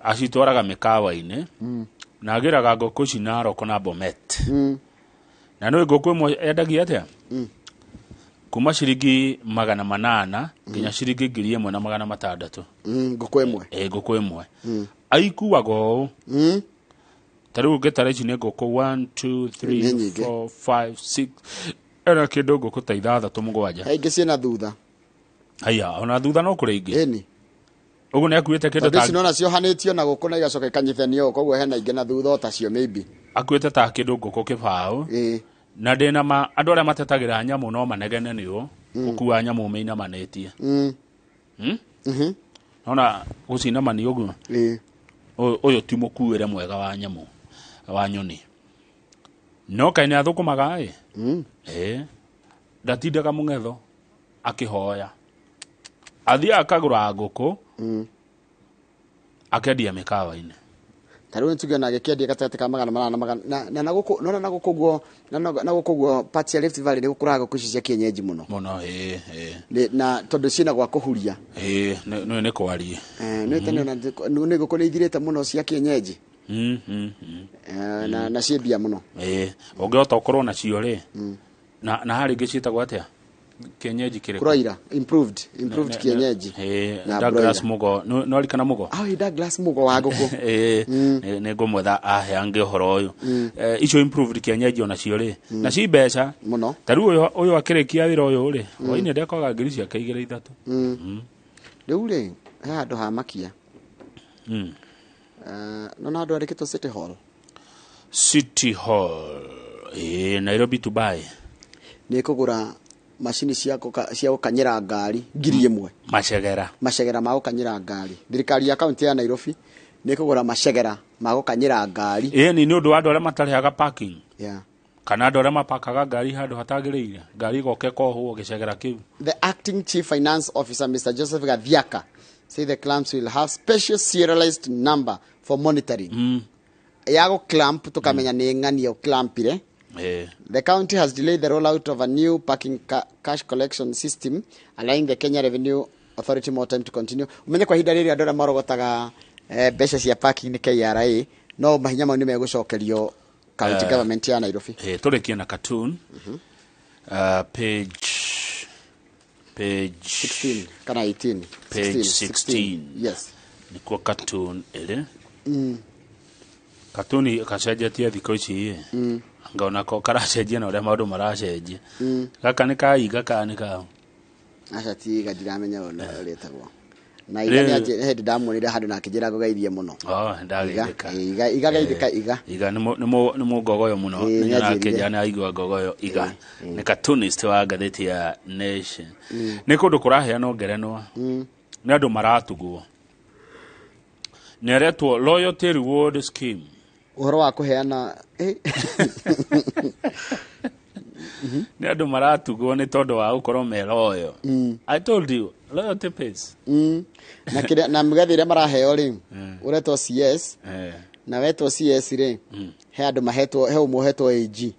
acitwaraga mĩkawa-inĩ na agĩraga ngũkũ ici Narok na Bomet. Na nĩ ngũkũ ĩmwe endagia atĩa? Kuma ciringi 800 nginya ciringi 1,600. Ngũkũ ĩmwe? Ĩ, ngũkũ ĩmwe aikuaga ũũ. Ta rĩu ũngĩtara ici nĩ ngũkũ 1 2 Nĩ 3 nyingĩ. 4 5 6, ena kĩndũ ngũkũ ta ithathatũ mũgwanja. He ingĩ ciĩna thutha. Haya, ona thutha no kũrĩ ingĩ. Ĩni. Ũguo nĩ akuĩte kĩndũ Tondũ ta ici nona ciohanĩtio na gũkũ na igacoka ikanyithanio koguo hena ingĩ na thutha o tacio maybe. Akuĩte ta kĩndũ ngũkũ kĩbaũ. Na ndĩna ma andũ arĩa matetagĩra nyamũ no manegene nĩo gũkua nyamũ mĩinamanĩtie. Nona gũcinamani ũguo. Ũyũ ti mũkuĩre mwega wa nyamũ wa nyoni. No kaĩ nĩ athũkũmaga ĩ. Ĩ. Ndatindaga mũng'etho akĩhoya. Athiaga akagũra ngũkũ akendia mĩkawa-inĩ. Ta rĩu nĩtuge ona agĩkĩendia gatagatĩ ka 800 na magana na gũkũ nona na gũkũ guo na gũkũ guo part ya Rift Valley nĩ gũkũraga ngũkũ ici cia kienyeji mũno. Mũno ĩ ĩ. Na tondũ ciĩna gwa kũhuria. Ĩ nĩ kwarie. Nĩ tene ona nĩ ngũkũ nĩ ithirĩte mũno cia kienyeji. Na ciĩ mbia mũno. Ĩ ũngĩhota ũkorwo nacio rĩ. Na harĩ ingĩ ciĩtagwo atĩa? Kienyeji kĩrĩkũ? Broiler, improved kienyeji. Na Douglas broiler. Mugo, no rikana Mugo? Ah, Douglas Mugo wa ngũkũ. Nĩ ngũmwetha aheange ũhoro ũyũ. Icio improved kienyeji onacio rĩ, na ci mbeca mũno. Ta rĩu ũyũ akĩrĩkia wĩra ũyũ rĩ, hwainĩ ndekoga ngiri ciake 2 3. Rĩu rĩ, he handũ ha makia. Nona handũ handĩkĩtwo City Hall. City Hall. Nairobi Dubai. Nĩ kũgũra macini cia gũkanyĩra ngari 1,000. Macegera. Macegera ma gũkanyĩra ngari. Thirikari ya kaunti ya Nairobi nĩ kũgũra macegera ma gũkanyĩra ngari. Ĩni nĩ ũndũ wa andũ arĩa matarĩhaga parking. Yeah. Kana andũ arĩa mapakaga ngari handũ hatagĩrĩire. Ngari igoka ĩkohwo gĩcegera kĩu. The acting chief finance officer Mr. Joseph Gathiaka say the clamps will have special serialized number for monitoring. Ya gũ clamp tukamenya nĩ ng'ania ũclampire. The county has delayed the rollout of a new parking cash collection system, allowing the Kenya Revenue Authority more time to continue. Umenye kwa ihinda rĩrĩ andũ arĩa marogotaga mbeca cia parking nĩ KRA, no mahinya mau nĩ megũcokerio county government ya Nairobi. Tũrĩkie na cartoon. Page 16 kana 18. Page 16. Yes. Nĩkuo cartoon ĩrĩ. Cartoon kacenjetie thikũ ici ĩ. Ngona ko karacenjia na ũrĩa maũndũ maracenjia. Gaka nĩ ka iga kana nĩ ka Aca ti iga ndiramenya ũrĩa rĩtagwo. Na iga nĩ hĩndĩ ndamuonire handũ na akĩnjĩra ngũgeithie mũno. Ndageithĩka. Iga geithĩka iga. Iga nĩ mũngogoyo mũno. Nĩ Nĩ anjĩrire. akĩnjĩra nĩ aigua ngogoyo iga. Nĩ cartoonist wa ngathĩti ya Nation. Nĩ kũndũ kũraheanwo ngerenwa. Nĩ andũ maratugwo. Nĩ aretwo Loyalty Reward Scheme. Ũhoro wa kũheana Nĩ andũ maratugwo nĩ tondũ wa gũkorwo me loyal. I told you, loyalty pays. Na kĩrĩa na mĩgathĩ ĩrĩa maraheo rĩ, ũretwo CS. Na wetwo CS rĩ, he andũ mahetwo, he ũmwe ũhetwo AG.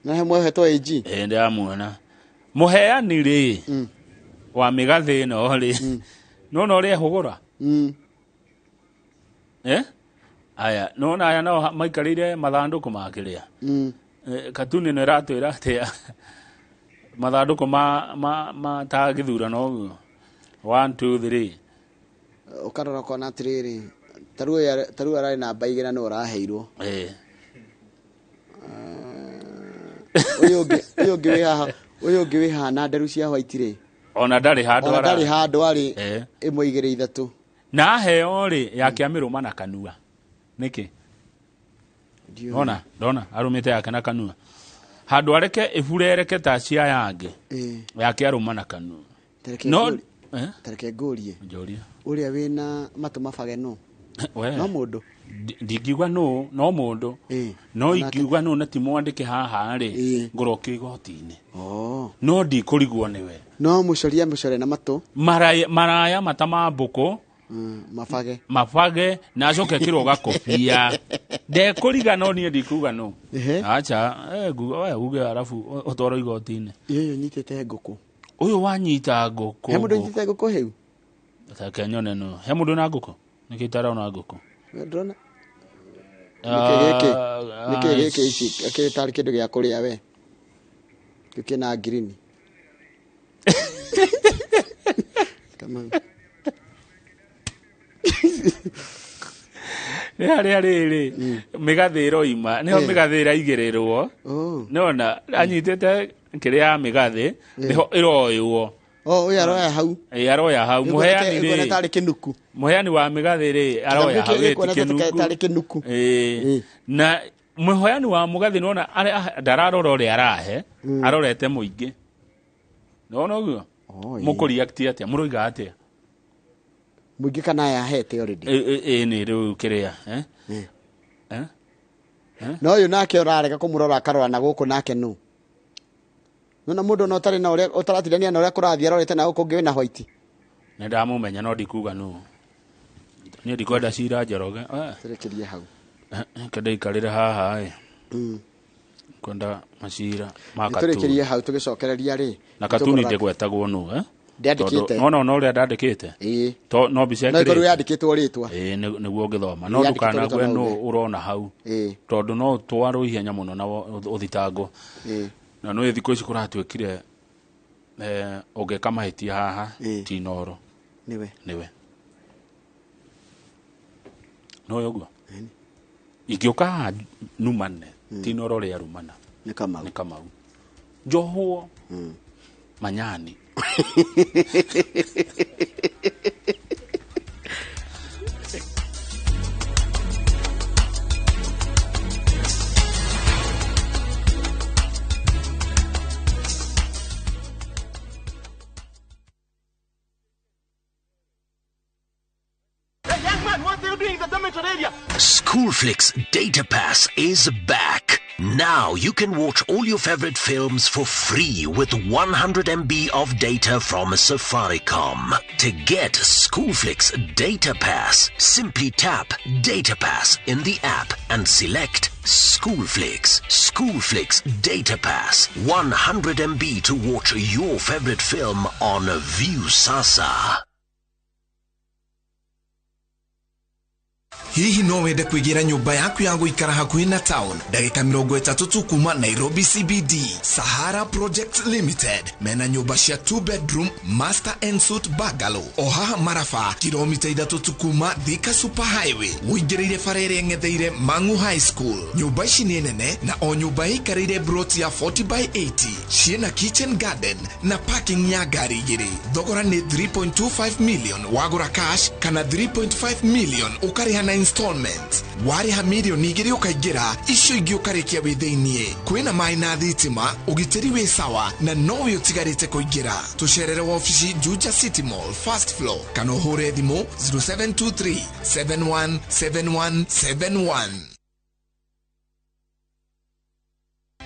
Na he ũmwe ũhetwo AG. Ndĩramuona. Mũheani rĩ, wa mĩgathĩ ĩno rĩ, nĩwona ũrĩa ehũgũra? Aya, nĩwona aya nao maikarĩire mathandũkũ ma kĩrĩa? Katuni ĩno ĩratwĩra atĩa? Mathandũkũ ma ta gĩthurano ũguo. 1 2 3. Ũkarora ũkona atĩrĩrĩ, ta rĩu ararĩ namba 2 nĩ ũraheirwo. Ũyũ ũngĩ wĩ haha na nderu cia white rĩ. Ona ndarĩ handũ Ona ndarĩ handũ arĩ 1 2 3. Na aheo rĩ yake amĩrũma na kanua. Nĩkĩ? Ona, ndona arũmĩte yake na kanua. Handũ areke ĩburereke ta cia yangĩ. Yake arũma na kanua. No Tareke ngũrie. Njũria. Ũrĩa wĩna matũ mabage no? No mũndũ. Ndingiuga no, no mũndũ. No ingiuga no na ti mwandĩke haha rĩ, ngũrokio igoti-inĩ. No ndikũrigwo nĩwe. No mũcoria mũcore na matũ. Maraya mata ma mbũkũ. Mabage. Mabage na acoke kĩrwo gakobia. Ndekũriga no niĩ ndikuga no. Acha, uge arabu ũtwarwo igoti-inĩ. Ũyũ ũnyitĩte ngũkũ. Ũyũ wanyita ngũkũ. He mũndũ ũnyitĩte ngũkũ hĩu? Reke nyone no. He mũndũ na ngũkũ? Nĩkĩ itarona ngũkũ? Ndĩrona. Nĩkĩ gĩkĩ? Nĩkĩ gĩkĩ ici? Kĩrĩ tarĩ kĩndũ gĩa kũrĩa we. Kĩu kĩna green. Come on. Nĩ harĩa rĩrĩ mĩgathĩ ĩroima nĩho mĩgathĩ ĩraigĩrĩrwo nĩwona anyitĩte kĩrĩa ya mĩgathĩ nĩho ĩroywo Oh, ũyũ aroya hau. Ĩ, aroya hau mũheani Ĩkuona rĩ tarĩ kĩnuku. Mũheani wa mĩgathĩ rĩ aroya hau Kĩnyamũ ĩ, gĩkĩ ti gĩkuona kĩnungu. tarĩ kĩnuku. Ĩ, na mũheani wa mũgathĩ nĩwona ndararora ũrĩa arahe, arorete mũingĩ, nĩwona ũguo mũkũreact atĩa, mũroiga atĩa? Mũingĩ kana aya ahete already. Ĩ, nĩ rĩu kĩrĩa, eh? Eh? Na ũyũ nake ũrarega kũmũrora akarora na gũkũ nake nũ. Nona mũndũ ona ũtarĩ na ũrĩa ũtaratindania na ũrĩa kũrathiĩ arorete na gũkũ ũngĩ wĩna white. Nĩ ndamũmenya no ndikuga nũ, niĩ ndikwenda cira Njoroge. Eh. Tũrĩkĩrie hau. Reke ndĩikarĩre haha ĩ, kwenda macira ma Tũrĩkĩrie katuni hau tũgĩcokereria rĩ. Na katuni ndĩgwetagwo nũ, eh? Ndĩandĩkĩte. Tondũ nona ona ũrĩa ndandĩkĩte. Ĩĩ. To no mbica No ĩkorwo ĩkĩrĩte. yandĩkĩtwo rĩtwa. Ĩĩ, nĩguo ũngĩthoma no Yandĩkĩtwo ndũkanague rĩtwa no nũ uge. ũrona hau, Ĩĩ. tondũ no ũtwarwo ihenya mũno na ũthitangwo. Ĩĩ. Na nĩ thikũ ici kũratuĩkire, ũngĩka mahĩtia haha ti Inooro. Nĩwe. Nĩwe nĩwe ũguo ingĩũka haha numane ti Inooro rĩa rumana. Nĩ Kamau. Nĩ Kamau njohwo manyani. Young man, what are you doing in the dormitory area? Schoolflix Data Pass is back. Now you can watch all your favorite films for free with 100 MB of data from Safaricom. To get Schoolflix Data Pass, simply tap Data Pass in the app and select Schoolflix. Schoolflix Data Pass. 100 MB to watch your favorite film on Viusasa. Hihi no wende kwĩgĩra nyũmba yaku ya gũikara hakuhĩ na town, ndagĩka 30 tu kuma Nairobi CBD? Sahara Project Limited mena nyũmba cia 2 bedroom master and suite bungalow o haha Maraba, kilomita 3 tu kuma Thika Super Highway, ũingĩrĩire bara ĩrĩa ĩng'etheire Mangu High School. Nyũmba ici nĩ nene na o nyũmba ĩikarĩire broti ya 40 by 80, ciĩna kitchen garden na parking ya ngari igĩrĩ. Thogora nĩ 3.25 million wagũra cash kana 3.5 million ũkarĩha na installment. Warĩha mirioni 2 ũkaingĩra, icio ingĩ ũkarĩkia wĩ thĩiniĩ. Kwĩna maĩ na thitima, ũgitĩri wĩ sawa na nowe ũtigarĩte kũingĩra. Tũcerere wabici Juja City Mall first floor kana ũhũre thimũ 0723 717171.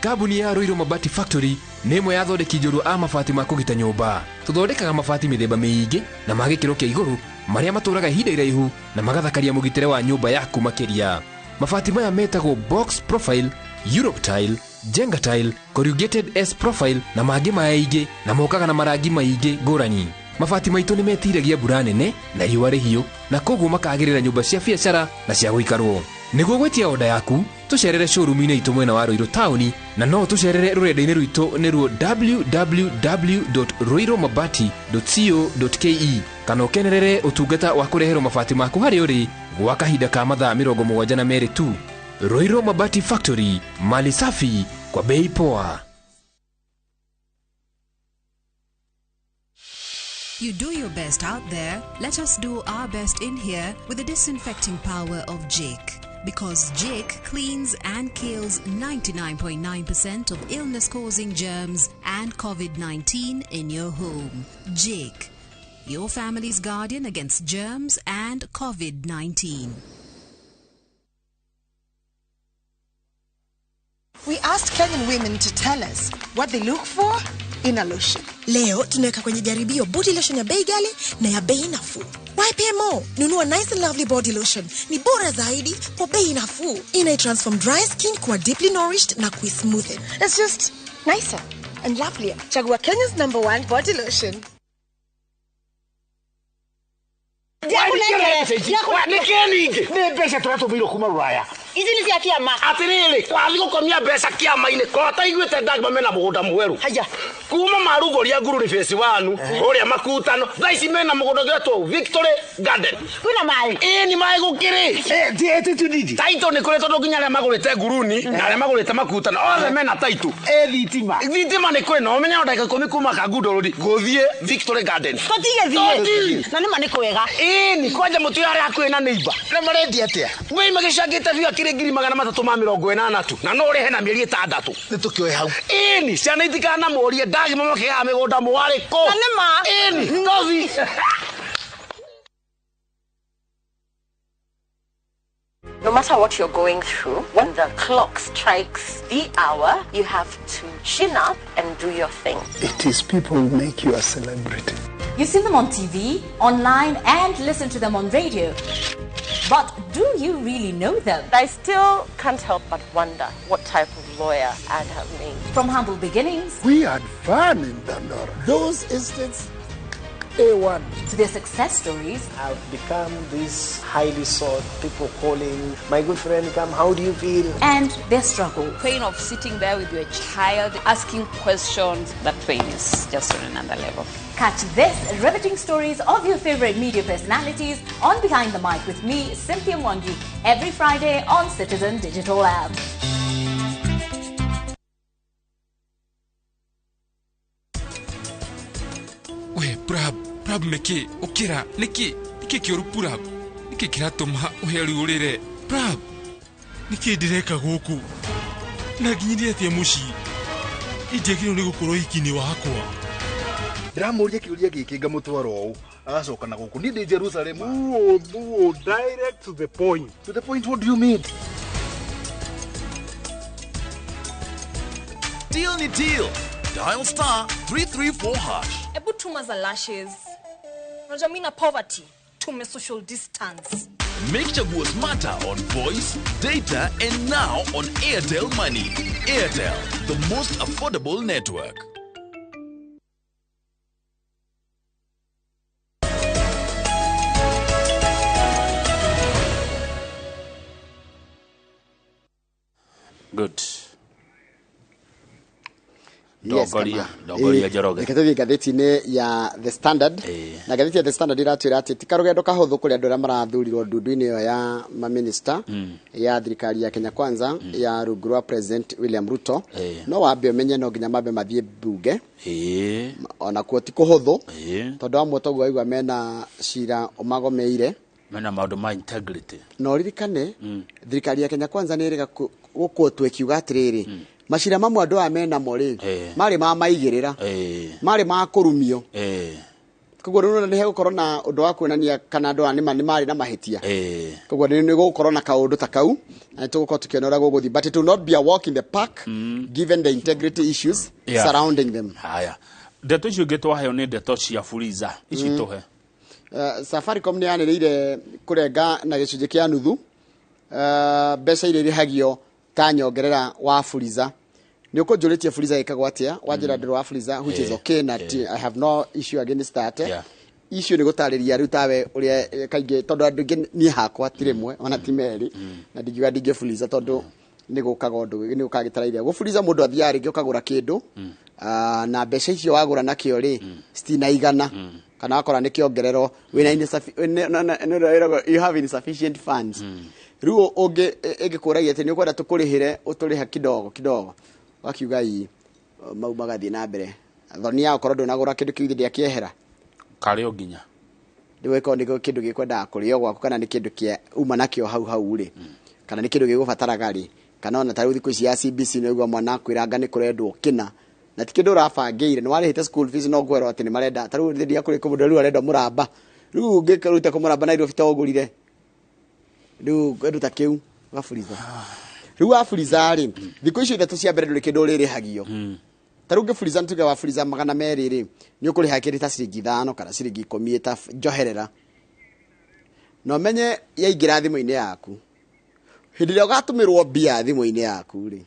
Kambuni ya Ruiru Mabati Factory nĩ ĩmwe ya athondeki njorua a mabati ma kũgita nyũmba. Tũthondekaga mabati mĩthemba mĩingĩ na ma gĩkĩro kĩa igũrũ marĩa matũraga ihinda iraihu na magathakaria mũgitĩre wa nyũmba yaku makĩria. Mabati maya metagwo box profile, Europe tile, Jenga tile, corrugated S profile na mangĩ maingĩ, na mokaga na marangi maingĩ ngũrani. Mabati maitũ nĩ metiragia mbura nene na riũa rĩhiũ na koguo makagĩrĩra nyũmba cia biacara na cia gũikarwo. Nĩguo gwĩtia oda yaku, tũcerere showroom-inĩ itũ mwena wa Ruiru taũni, na no tũcerere rũrenda-inĩ rwitũ nĩruo www.ruirumabati.co.ke, kana ũkenerere ũtungata wa kũreherwo mabati maku harĩa ũrĩ gwa kahinda ka mathaa 72 tu. Ruiru Mabati Factory, mali safi kwa bei poa. You do your best out there, let us do our best in here with the disinfecting power of Jake. Because Jake cleans and kills 99.9% of illness-causing germs and COVID-19 in your home. Jake, your family's guardian against germs and COVID-19. We asked Kenyan women to tell us what they look for in a lotion. Leo tunaweka kwenye jaribio body lotion ya bei ghali na ya bei nafuu. YPMO, nunua Nice and Lovely body lotion. Ni bora zaidi kwa bei nafuu. Ina transform dry skin kuwa deeply nourished na kuismoothen. It's just nicer and lovelier. Chagua Kenya's #1 body lotion. Nä mbeca tå ratå mä irwo kuma rå raya. Ici nĩ cia kĩama. Atiriri, wathi gukomia mbeca kiama-inĩ ko ataiguĩte ndagima mena mũgũnda mwerũ. Haya. Kuma marugũria ngururi phase 1 ũrĩa makutano thaa ici mena mũgũnda ũngĩtwo Victory Garden. Kwĩna maĩ? Ĩĩ ni maĩ gũkĩrĩ. Title nĩ kũrĩ tondũ nginya arĩa magũrĩte nguruni na arĩa magũrĩte makutano othe mena title. Ĩ thitima. Thitima nĩ kũrĩ na ũmenye no ndagĩka 10 kuma Kangundo Road gũthiĩ Victory Garden. Tũtigĩthiĩ. Na nĩma nĩ kwega. Ĩĩ ni kwanja mũtu arĩa hakuhĩ na neighbor. Na marendia atĩa? Wei magĩcangĩte biũ akĩrĩ 380,000 tu na no ũrĩhe na mĩeri 6. Nĩ tũkĩoe hau. Ĩni ciana itikanamũrie ndagima makĩgaga mĩgũnda mwarĩ kũ. Na nĩma. Ĩni ngothi. No matter what you're going through, when the clock strikes the hour, you have to chin up and do your thing. It is people who make you a celebrity. You see them on TV, online, and listen to them on radio. But do you really know them? I still can't help but wonder what type of lawyer I'd have made. From humble beginnings. We had fun in Dandora. Those instincts, A1. To their success stories. I've become this highly sought, people calling, my good friend, come, how do you feel? And their struggle. Pain of sitting there with your child, asking questions, that pain is just on another level. Catch this riveting stories of your favorite media personalities on Behind the Mic with me, Cynthia Mwangi, every Friday on Citizen Digital App. We, Prab, Prab niki, ukira, niki, niki kĩũru Prab, niki kĩratũma ũhe rĩũrĩre, Prab, niki ndĩreka gũkũ, na nginyirie atĩa mũciĩ, ingĩagĩrĩirwo nĩ gũkorwo ũhiki-inĩ wakwa. Ndĩramũria kĩũria gĩkĩ ngamũtwara ũũ agacoka na gũkũ niĩ ndĩ Jerusalem. Thuo, direct to the point. To the point, what do you mean? Deal ni deal. Dial star 334 hash. Ebu tuma za lashes. Unajua mimi na poverty. Tume social distance. Make Chaguo smarter on voice, data, and now on Airtel Money. Airtel, the most affordable network. Good. Yes, Dongoria Njoroge. Reke tũthiĩ ngathĩti-inĩ ya The Standard. Na ngathĩti ya The Standard ĩratwĩra atĩ ti karũgendo kahũthũ kũrĩ andũ arĩa marathurirwo ndundu-inĩ ĩyo ya maminista ya thirikari ya Kenya Kwanza ya rungu rwa President William Ruto. No wambe ũmenye no nginya mambe mathiĩ mbunge. Onakuo ti kũhũthũ tondũ amwe toguo waigua mena cira ũmagomeire. Mena maũndũ ma integrity. Na ũririkane thirikari ya Kenya Kwanza nĩ ĩrĩga gũkũtwo ĩkiuga atĩrĩrĩ macira mamwe andũ aya menamo rĩ marĩ ma maigĩrĩra marĩ ma kũrumio koguo rĩu nĩ hegũkorwo na ũndũ wa kuonania kana andũ aya nĩ marĩ na mahĩtia koguo nĩ gũgũkorwo na kaũndũ ta kau na nĩtũgũkorwo tũkĩona ũrĩa gũgũthiĩ, but it will not be a walk in the park given the integrity issues surrounding them. Haya, ndeto icio ingĩ twaheo nĩ ndeto cia Fuliza ici tũhe. Safaricom nĩ yanĩrĩire kũrenga na gĩcunjĩ kĩa nuthu mbeca iria irĩhagio ta nyongerera wa Fuliza. Nĩ ũkũnjũrĩtie Fuliza ĩkagwo atĩa, wanjĩra ndĩrũ wa Fuliza, which is okay na I have no issue against that. Issue nĩ gũtarĩria rĩu tawe ũrĩa kaingĩ tondũ andũ aingĩ niĩ hakwa ti rĩmwe ona ti merĩ na ndingiuga ndingĩ Fuliza tondũ nĩ gũkaga ũndũ nĩ gũkaga gĩtaraire. Gũfuliza mũndũ athiaga rĩngĩ ũkagũra kĩndũ na mbeca icio wagũra nakĩo rĩ citinaigana kana wakora nĩ kĩongererwo wĩna you have insufficient funds. Rĩu ũngĩ ĩngĩkũragia atĩ nĩ ũkwenda tũkũrĩhĩre ũtũrĩha kidogo kidogo wakiuga ii mau magathiĩ na mbere thoni ya ũkorwo ndũnagũra kĩndũ kĩu ndĩakĩehera karĩ o nginya rĩu ĩkorwo nĩ kĩndũ gĩkwendaga kũrĩo gwaku kana nĩ kĩndũ kĩa uma nakĩo hau hau rĩ kana nĩ kĩndũ gĩgũbataraga rĩ kana ona ta rĩu thikũ ici ya CBC nĩ ũigua mwana akwĩranga nĩ kũrendwo kĩna na ti kĩndũ ũrabangĩire nĩ warĩhĩte school fees no ngwerwo atĩ nĩ marenda ta rĩu ndĩa kũrĩ kũmũndũ rĩu arenda mũramba rĩu ũngĩruta kũmũramba Nairobi to ũgũrire rĩu kĩndũ ta kĩu ũgaburiza rĩu waburiza rĩ thikũ icio ithatũ cia mbere ndũrĩ kĩndũ ũrĩrĩhagio ta rĩu ũngĩburiza nĩtuge waburiza 200 rĩ nĩ ũkũrĩha kĩndũ ta ciringi 5 kana ciringi 10 ta njoherera na ũmenye yaingĩra thimũ-inĩ yaku hĩndĩ ĩrĩa ũgatũmĩrwo mbia thimũ-inĩ yaku rĩ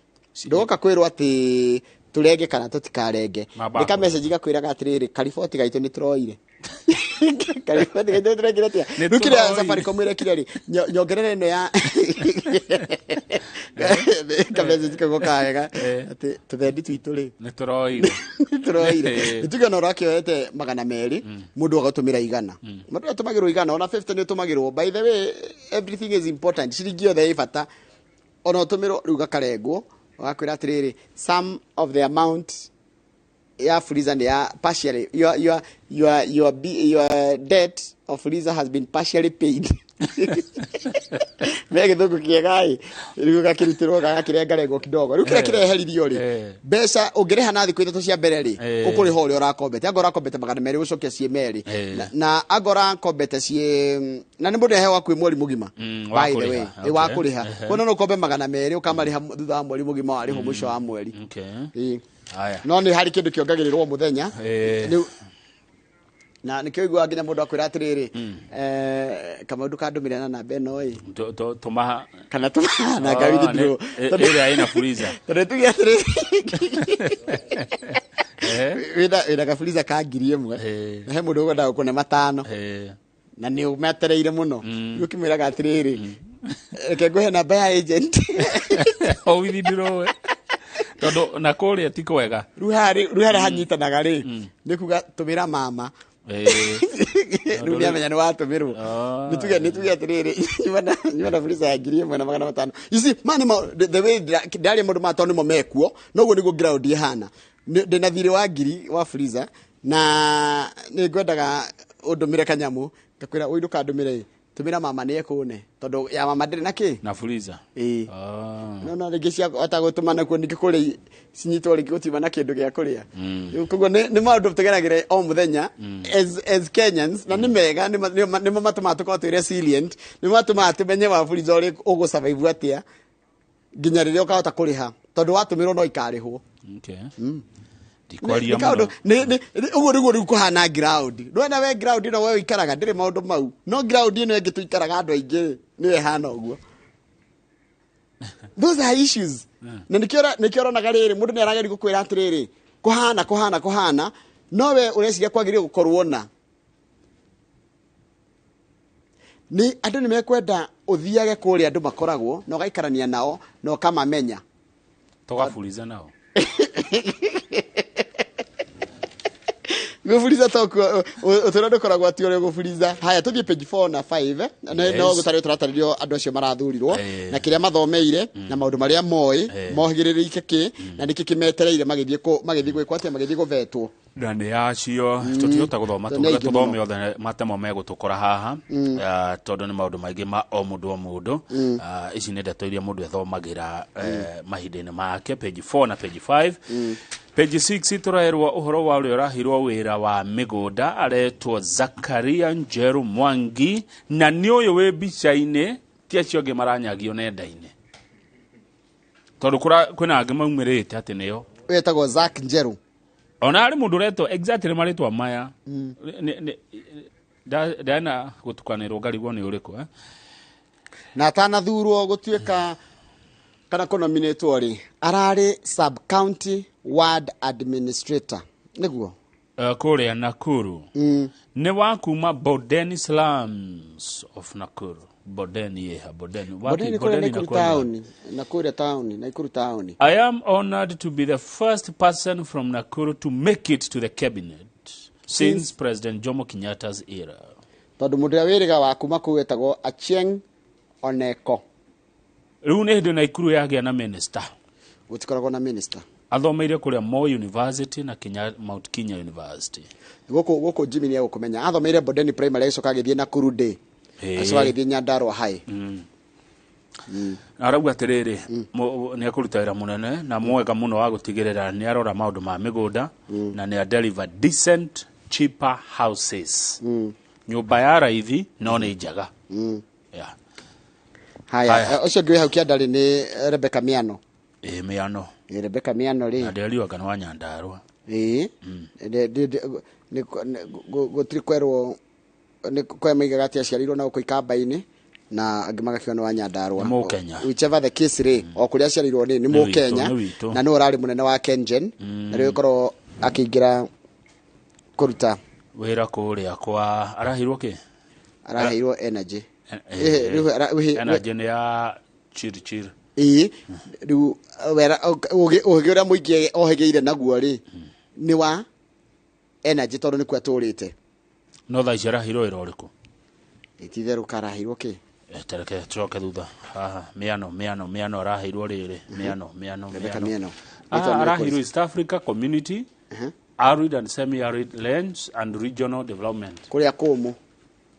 ndũgoka kwĩrwo atĩ Tũrenge kana tũtikarenge. Mabako. Nĩ ka message gakwĩraga atĩrĩrĩ, kariboti gaitũ nĩ tũroire. Kariboti gaitũ nĩ tũrekire atĩa? Nĩ Rĩu kĩrĩa tũroire. Safaricom ĩrekire rĩ, nyongerera ĩno ya ka message kau gokaga wega atĩ tũthendi twitũ rĩ Nĩ tũroire. Tũroire. Nĩ tuge ona ũrakĩoete 200, mũndũ agatũmĩra 100, mũndũ atũmagĩrwo 100, ona 50 nĩ ũtũmagĩrwo. By the way, everything is important, ciringi yothe ĩ bata, ona ũtũmĩrwo rĩu gakarengwo, ũgakwĩra atĩrĩrĩ, some of the amount ya Fuliza nĩ ya partially your debt of Fuliza has been partially paid. Me gĩthũngũ kĩega ĩ, rĩu gakĩrutĩrwo gagakĩrengarengwo kidogo. Rĩu kĩrĩa kĩreheririo rĩ, mbeca ũngĩrĩha na thikũ 3 cia mbere rĩ, ũkũrĩha ũrĩa ũrakombete. Angorwo ũrakombete 200, ũcoke ciĩ 2. Na angorwo ũrakombete ciĩ na nĩ mũndũ aheagwo kwĩ mweri mũgima, Wa by the way. kũrĩha, Wa okay. kũrĩha. Kuona no ũkombe 200, ũkamarĩha thutha wa mweri mũgima, warĩhwo mũico wa mweri. Okay. Haya. No nĩ harĩ kĩndũ kĩongagĩrĩrwo mũthenya. Rĩu na nĩkĩo iguaga nginya mũndũ akwĩra atĩrĩrĩ, kamau ndũkandũmĩre na namba ĩno ĩ. Tũmaha kana tũmaha na Oh, ngawithdraw. Ĩrĩa ĩna Fuliza. Tondũ tuge atĩrĩrĩ, wĩna gafuliza ka 1000, na he mũndũ ũkwendaga gũkũne 500, na nĩ ũmetereire mũno. Rĩu ũkĩmwĩraga atĩrĩrĩ, reke ngũhe namba ya agent. O withdraw tondũ na kũrĩa ti kwega. Rĩu harĩa hanyitanaga rĩ, nĩ kuga tũmĩra mama. Rĩu nĩ amenya nĩ watũmĩrwo. Nĩ tuge atĩrĩrĩ, nyuma na fuliza ya 1500. You see, ma nĩ the way ndaria maũndũ maya tondũ nĩmo mekuo, noguo nĩguo ground ĩhana. Ndĩna thirĩ wa 1000 wa fuliza na nĩ ngwendaga ũndũmĩre kanyamũ, ngakwĩra ũi ndũkandũmĩre ĩ, tũmĩra mama nĩ ekũne, tondũ ya mama ndĩrĩ na kĩ. Na Fuliza. Ĩĩ. No rĩngĩ cia ota gũtũma nakuo ningĩ kũrĩa cinyitwo rĩngĩ gũtiuma na kĩndũ gĩa kũrĩa. Rĩu koguo nĩ maũndũ tũgeragĩra o mũthenya as Kenyans, na nĩ mega, nĩmo matũmaga tũkorwo twĩ resilient, nĩmo matũmaga tũmenye wa Fuliza ũrĩ ũgũ-survive atĩa nginya rĩrĩa ũkahota kũrĩha, tondũ watũmĩrwo no ikarĩhwo. Okay. Ndikwaria Nĩ kaũndũ mũno. ũguo nĩguo rĩu kũhana ground. Ndwena we ground ĩno we ũikaraga ndĩrĩ maũndũ mau, no ground ĩno ĩngĩ tũikaraga andũ aingĩ rĩ, nĩyo ĩhana ũguo. Those are issues, na nĩkĩo ũronaga rĩrĩ mũndũ nĩ arageria gũkwĩra atĩrĩrĩ, kũhana kũhana kũhana, no we ũreciria kwagĩrĩire gũkorwo na nĩ andũ nĩ mekwenda ũthiage kũrĩa andũ makoragwo na ũgaikarania nao na ũkamamenya. Tũgafuliza nao. Gũburiza tokuo ũtũro ndũkoragwo atĩ ũrĩa gũburiza. Haya, tũthiĩ page 4 na 5. No gũtarĩ tũratarĩrio andũ acio marathurirwo na kĩrĩa mathomeire na maũndũ marĩa moĩ, mohĩgĩrĩrĩike kĩ na nĩkĩ kĩmetereire magĩthiĩ gwĩkwo atĩa, magĩthiĩ gũvetwo. Na nĩ acio tũtihota gũthoma. Nĩ Tuge aingĩ tũthome mũno. othe matemo megũtũkora haha. Tondũ nĩ maũndũ maingĩ ma o mũndũ o mũndũ. Ici nĩ ndeto iria mũndũ ethomagĩra mahinda-inĩ make, page 4 na page 5. Page 6 tũraerwo ũhoro wa ũrĩa ũrahirwo wĩra wa mĩgũnda, aretwo Zakaria Njeru Mwangi, na nĩ ũyũ wĩ mbica-inĩ, ti acio angĩ maranyagio nenda-inĩ, tondũ kwĩna angĩ maumĩrĩte atĩ nĩo. Wetagwo Zack Njeru. Ona harĩ mũndũ ũretwo exactly marĩtwa maya. Ndana gũtukanĩrwo ngarigwo nĩ ũrĩkũ, eh? Na atanathurwo gũtuĩka kana kũnominĩtwo rĩ, ararĩ sub county ward administrator nĩguo. Kũrĩa Nakuru. Nĩ wa kuma Bondeni slums of Nakuru. Bondeni ĩha Bondeni? Wapi? Bondeni kũrĩa Nakuru na kwenda. Town, Nakuru town, Nakuru town. I am honored to be the first person from Nakuru to make it to the cabinet since President Jomo Kenyatta's era. Tondũ mũndũ ũrĩa wĩrĩga wa kuma kũu etagwo Achieng Oneko. Rĩu nĩ hĩndĩ Nakuru yagĩa na minister. Gũtikoragwo na minister. Athomeire kũrĩa Moi University na Kenya, Mount Kenya University. Gũkũ Jimmy nĩ egũkũmenya, athomeire Bondeni Primary, agĩcoka agĩthiĩ Nakuru Day, agĩcoka agĩthiĩ Nyandarua High. Arauga atĩrĩrĩ, nĩ ekũruta wĩra mũnene na mwega mũno wa gũtigĩrĩra nĩ arora maũndũ ma mĩgũnda na nĩ deliver decent cheaper houses, nyũmba ya raithi no nĩ njega. Yeah. Haya. Haya. Ũcio ũngĩ wĩ hau kĩandarĩ nĩ Rebecca Miano. Ĩ, Mĩano. Ĩ, Rebecca Miano rĩ, na ndĩreriwo anga nĩ wa Nyandarua. Ĩĩ. Gũtirĩ kwerwo nĩ kwa maigaga atĩ aciarirwo na gũkũ Ikamba-inĩ, Na angĩ magakiuga nĩ wa Nyandarua. Nĩ Mũkenya. Whichever the case rĩ, o kũrĩa aciarĩirwo nĩ Nĩ witũ, Mũkenya nĩ witũ. na nĩ ũrarĩ mũnene wa KenGen na rĩu ĩkorwo akĩingĩra kũruta wĩra kũrĩa kwa araheirwo kĩ araheirwo energy. Rĩu Energy nĩ ya chiri chiri. Ĩĩ, rĩu wera ũgĩ ũrĩa mũingĩ ohĩgĩire naguo rĩ nĩ wa energy tondũ nĩkuo atũrĩte. No thaa ici araheirwo wĩra ũrĩkũ? Ititherũ karaheirwo kĩ? Tereke tucoke thutha haha. Mĩano mĩano mĩano araheirwo rĩrĩ mĩano mĩano. Rebecca mĩano Miano. Ah, Rĩtwa nĩ araheirwo rĩkũ? East Africa Community Arid and Semi-Arid Lands and Regional Development. Kũrĩa kũmũ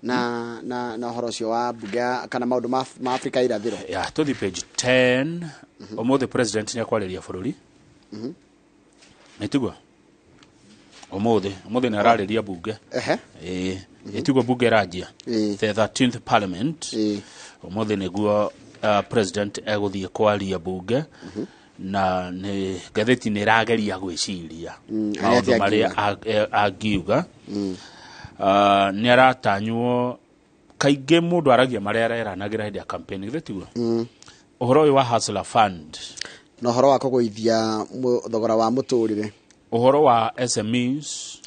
na ũhoro ũcio wa mbunge kana maũndũ ma Afrika irathĩro. Ya tũthi page 10. Ũmũthĩ president nĩ akwarĩria bũrũri. Nĩ tiguo ũmũthĩ nĩ ararĩria bunge. Ĩĩ, ĩtiguo bunge ĩranjia the 13th parliament. Ũmũthĩ nĩguo president egũthiĩ kwaria bunge na nĩ ngathĩti nĩ ĩrageria gwĩciria maũndũ arĩa marĩa angiuga. Nĩ aratanywo kaingĩ mũndũ aragia marĩa areranagĩra hĩndĩ ya campaign, githĩ tiguo? Ũhoro ũyũ wa Hustler Fund na ũhoro wa kũgũithia thogora wa mũtũrĩre, ũhoro wa SMEs.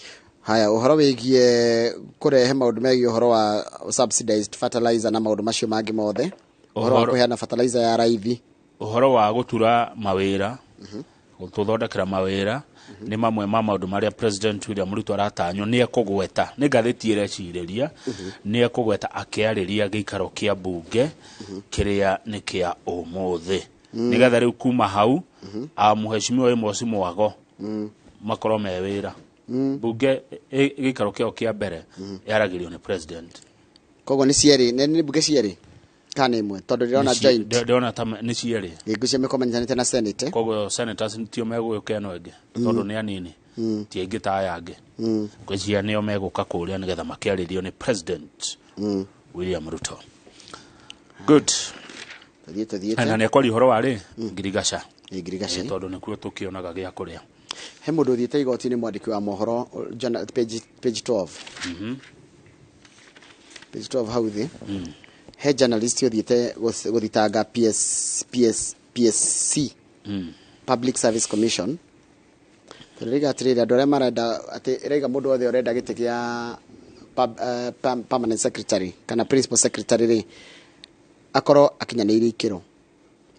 Haya, ũhoro wĩgiĩ kũrehe maũndũ megiĩ ũhoro wa subsidized fertilizer na maũndũ macio mangĩ mothe, ũhoro wa kũheana fertilizer ya raithi, ũhoro wa gũtura mawĩra, gũtũthondekera mawĩra nĩ mamwe ma maũndũ marĩa President William Ruto aratanywo nĩ ekũgweta. Nĩ ngathĩti ĩrecirĩria nĩ ekũgweta akĩarĩria gĩikaro kĩa mbunge kĩrĩa nĩ kĩa ũmũthĩ, nĩgetha rĩu kuma hau mũheshimiwa Amos Mwago makorwo me wĩra. Mbunge gĩikaro kĩao kĩa mbere yaragĩrio nĩ president. Koguo nĩ cierĩ, nĩ mbunge cierĩ kana nĩ ĩmwe? Tondũ ndĩrona joint. Ndĩrona ta nĩ cierĩ. Ngwĩciria mĩkorwo manyitanĩte na senate. Koguo senators tio megũgĩũka ĩno ĩngĩ tondũ nĩ anini, ti aingĩ ta aya angĩ. Ngwĩciria nĩo megũka kũrĩa nĩgetha makĩarĩrio nĩ President William Ruto. Good. Tũthiĩ tũthiĩte. Na nĩ akwaria ũhoro wa rĩ ngirigaca. Ngirigaca. Tondũ nĩkuo tũkĩonaga gĩa kũrĩa. He mũndũ ũthiĩte igoti-inĩ, mwandĩki wa mohoro, page 12. Page 12 hau thĩ he journalist ũthiĩte gũthitanga PS, PS, PSC, Public Service Commission, tondũ rĩiga atĩrĩrĩ, andũ arĩa marenda atĩ ĩraiga mũndũ wothe ũrenda gĩtĩ kĩa permanent secretary kana principal secretary rĩ, akorwo akinyanĩirie ikĩro,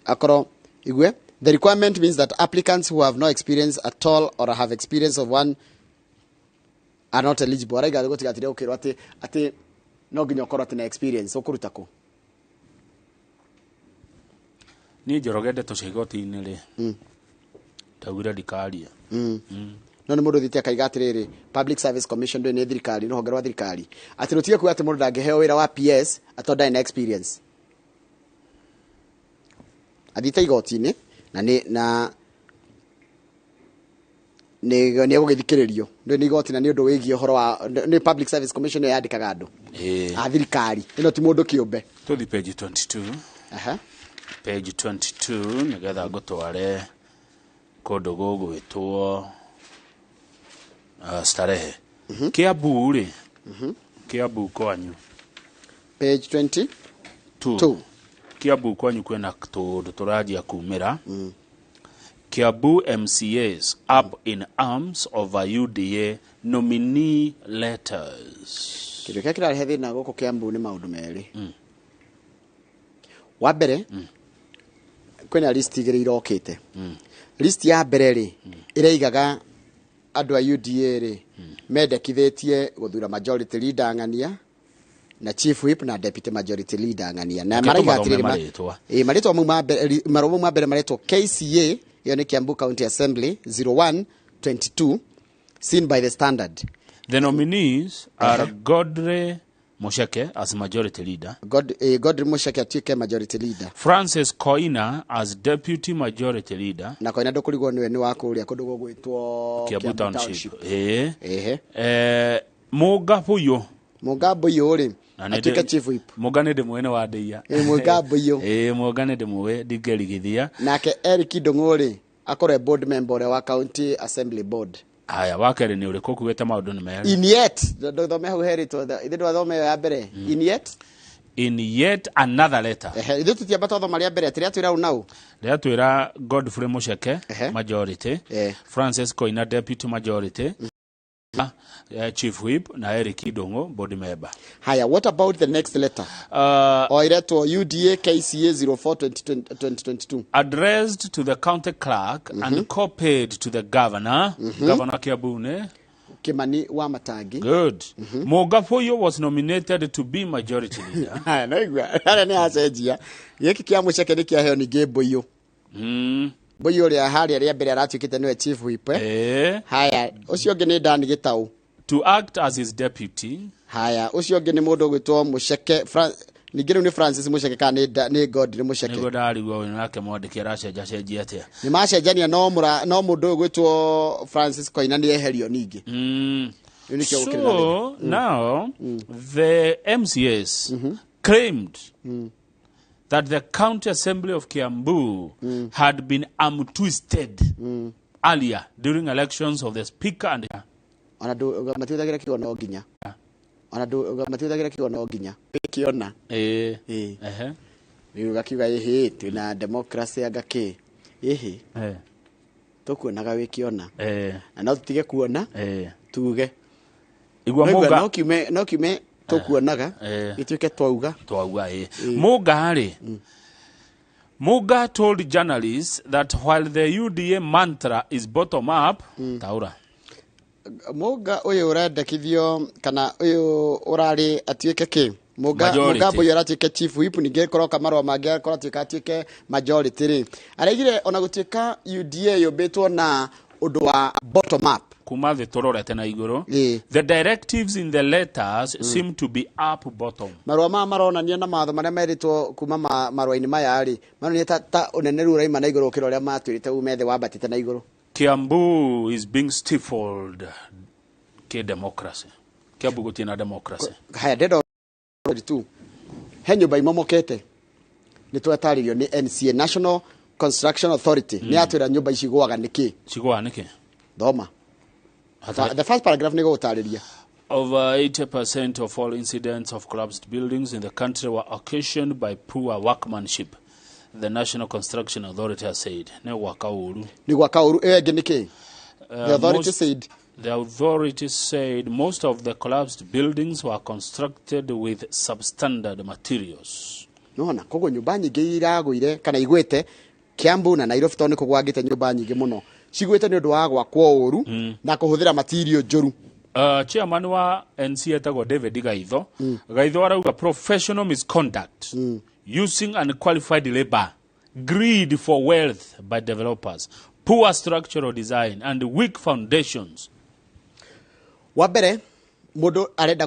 akorwo igue the requirement means that applicants who have no experience at all or have experience of one are not eligible. Araiga gũtigatire gũkĩrwo atĩ no nginya ũkorwo atĩ na experience ũkũruta kũ. Niĩ Njoroge, ndeto cia igoti-inĩ rĩ, ndaugire ndikaria. No nĩ mũndũ ũthiĩte akaiga atĩrĩrĩ, Public Service Commission ndũĩ nĩ thirikari, nĩ rũhonge rwa thirikari, atĩ rũtige kuga atĩ mũndũ ndangĩheo wĩra wa PS atĩ ndarĩ na experience. Athiĩte igoti-inĩ na nĩ na nĩ egũgĩthikĩrĩrio nĩ igoti na nĩ ũndũ wĩgiĩ ũhoro wa nĩ Public Service Commission ĩyo yandĩkaga andũ a thirikari ĩno, ti mũndũ kĩũmbe. Tũthi page 22. Page 22 nĩgetha ngũtware kũndũ gũgwĩtwo Starehe, Kiambu rĩ, Kiambu kwanyu. Page 20. Two. Two. Kiambu kwanyu kwĩna tũũndũ tũranjia kumĩra. Kiambu MCAs up in arms over UDA nominee letters. Kĩndũ kĩrĩa kĩrarehe thĩna gũkũ Kiambu nĩ maũndũ merĩ. Wa mbere, kwĩna list igĩrĩ irokĩte. List ya mbere rĩ, ĩraigaga andũ a UDA rĩ mendekithĩtie gũthura majority leader ng'ania na chief whip na deputy majority leader ng'ania, na Reke maraiga tũmathome atĩrĩrĩ marĩtwa. Ĩ, marĩtwa mau ma mbere, marũa mau ma mbere maretwo KCA, ĩyo nĩ Kiambu County Assembly 0122, seen by the Standard. The nominees are Godfrey Musheke as majority leader. Godfrey Musheke atuĩke majority leader. Francis Koina as deputy majority leader. Na Koina ndũkũrigwo nĩwe, nĩ wa kũrĩa kũndũ gũgwĩtwo Kiambu Township. Ĩĩ. Ehe. Mũnga Buyu. Mũnga Buyu rĩ Na nĩ atuĩke chief whip. Mũnga nĩ ndĩmũĩ, nĩ wa ndĩia. Ĩ, Mũnga Buyu. Ĩĩ, Mũnga nĩ ndĩmũĩ, ndingĩrigithia. Nake Eric Ndung'u rĩ, akorwo e board member ũrĩa wa County Assembly Board. Haya, wa kerĩ nĩ ũrĩkũ? Ũkuĩte maũndũ nĩ merĩ. Iniet, ndũthome hau herĩtwo ithe, ndwathome ĩyo ya mbere, Iniet. In yet another letter. Ehe, ithuĩ tũtiamba twathoma rĩa mbere atĩ rĩatwĩra ũ nau. Rĩatwĩra Godfrey Mucheke majority, Francis Koina deputy majority, Chief Whip na Eric Idongo board member. Haya, what about the next letter? O iretwo UDA KCA 04 2022. Addressed to the county clerk and copied to the governor, Governor Kiabu Kimani wa Matangi. Good. Muga Mboyo was nominated to be majority leader. Haya, naigua harĩa nĩ acenjia gĩkĩ kĩa Mũceke nĩ kĩaheo ningĩ Mbũiyũ. Mbũiyũ ũrĩa harĩa rĩa mbere aratuĩkĩte nĩwe chief whip, eh? Haya, ũcio ũngĩ nĩ Dan Gĩtaũ. To act as his deputy. Haya, ũcio ũngĩ nĩ mũndũ ũgwĩtwo Mũceke, ningĩ rĩu nĩ Francis Mũceke kana nĩ Godfrey Mũceke. Nĩguo ndarigwo ũyũ nake mwandĩki aracenjacenjia atĩa. Nĩ macenjania, no no mũndũ ũyũ ũgwĩtwo Francis Koina nĩ eherio ningĩ. Rĩu nĩkĩo gũkĩrĩ na So thĩna. Now the MCAs claimed that the County Assembly of Kiambu had been arm twisted earlier during elections of the Speaker and Ona matiũthagĩra kiugo no nginya, ona matiũthagĩra kiugo no nginya kĩona. Ehe. Rĩu gakiuga ĩhĩ, twĩna democracy anga kĩ ĩhĩ, tũkuonaga wĩkĩona na no tũtige kuona tuge. Igua. No igua, Muga no kiume tũkuonaga gĩtuĩke twauga. Twauga ĩ. Muga rĩ, Muga told journalists that while the UDA mantra is bottom up, taura. Muga ũyũ ũrendekithio kana ũyũ ũrarĩ atuĩke kĩ? Muga Majority. Muga Mboyo aratuĩke chief whip, ningĩ kũroka marũa mangĩ akorwo atuĩka atuĩke majority rĩ, araigire ona gũtuĩka UDA yũmbĩtwo na ũndũ wa bottom up, kuma thĩ tũrorete na igũrũ, the directives in the letters seem to be up bottom. Marũa maya maronania na mawatho marĩa merĩtwo kuma marũa-inĩ maya rĩ, maronania ta ũnene rĩu ũraima na igũrũ gũkĩra ũrĩa matwĩrĩte ume thĩ wambatĩte na igũrũ. Kiambu is being stifled ke democracy. Kiambu gũtirĩ na democracy. Haya, ndenda tu he nyũmba imomokete, nĩ twetarĩrio nĩ NCA, National Construction Authority, nĩ yatwĩra nyũmba ici igũaga nĩkĩ. Cigũaga nĩkĩ? Thoma the first paragraph nĩ gũgũtarĩria. Over 80% of all incidents of collapsed buildings in the country were occasioned by poor workmanship, the National Construction Authority has said. Nĩ gwaka ũru. Nĩ gwaka ũru. Ĩyo ĩngĩ nĩ kĩ? The authority said. The authority said most of the collapsed buildings were constructed with substandard materials. Nona koguo nyũmba nyingĩ iragũire kana igwĩte Kiambu na Nairobi, tondũ nĩ kũgwangĩte nyũmba nyingĩ mũno cigwĩte nĩ ũndũ wa gwakwo ũru na kũhũthĩra material njũru. Chairman wa NC etagwo David Gaitho. Gaitho arauga professional misconduct, using unqualified labor, greed for wealth by developers, poor structural design and weak foundations. Wa mbere mũndũ arenda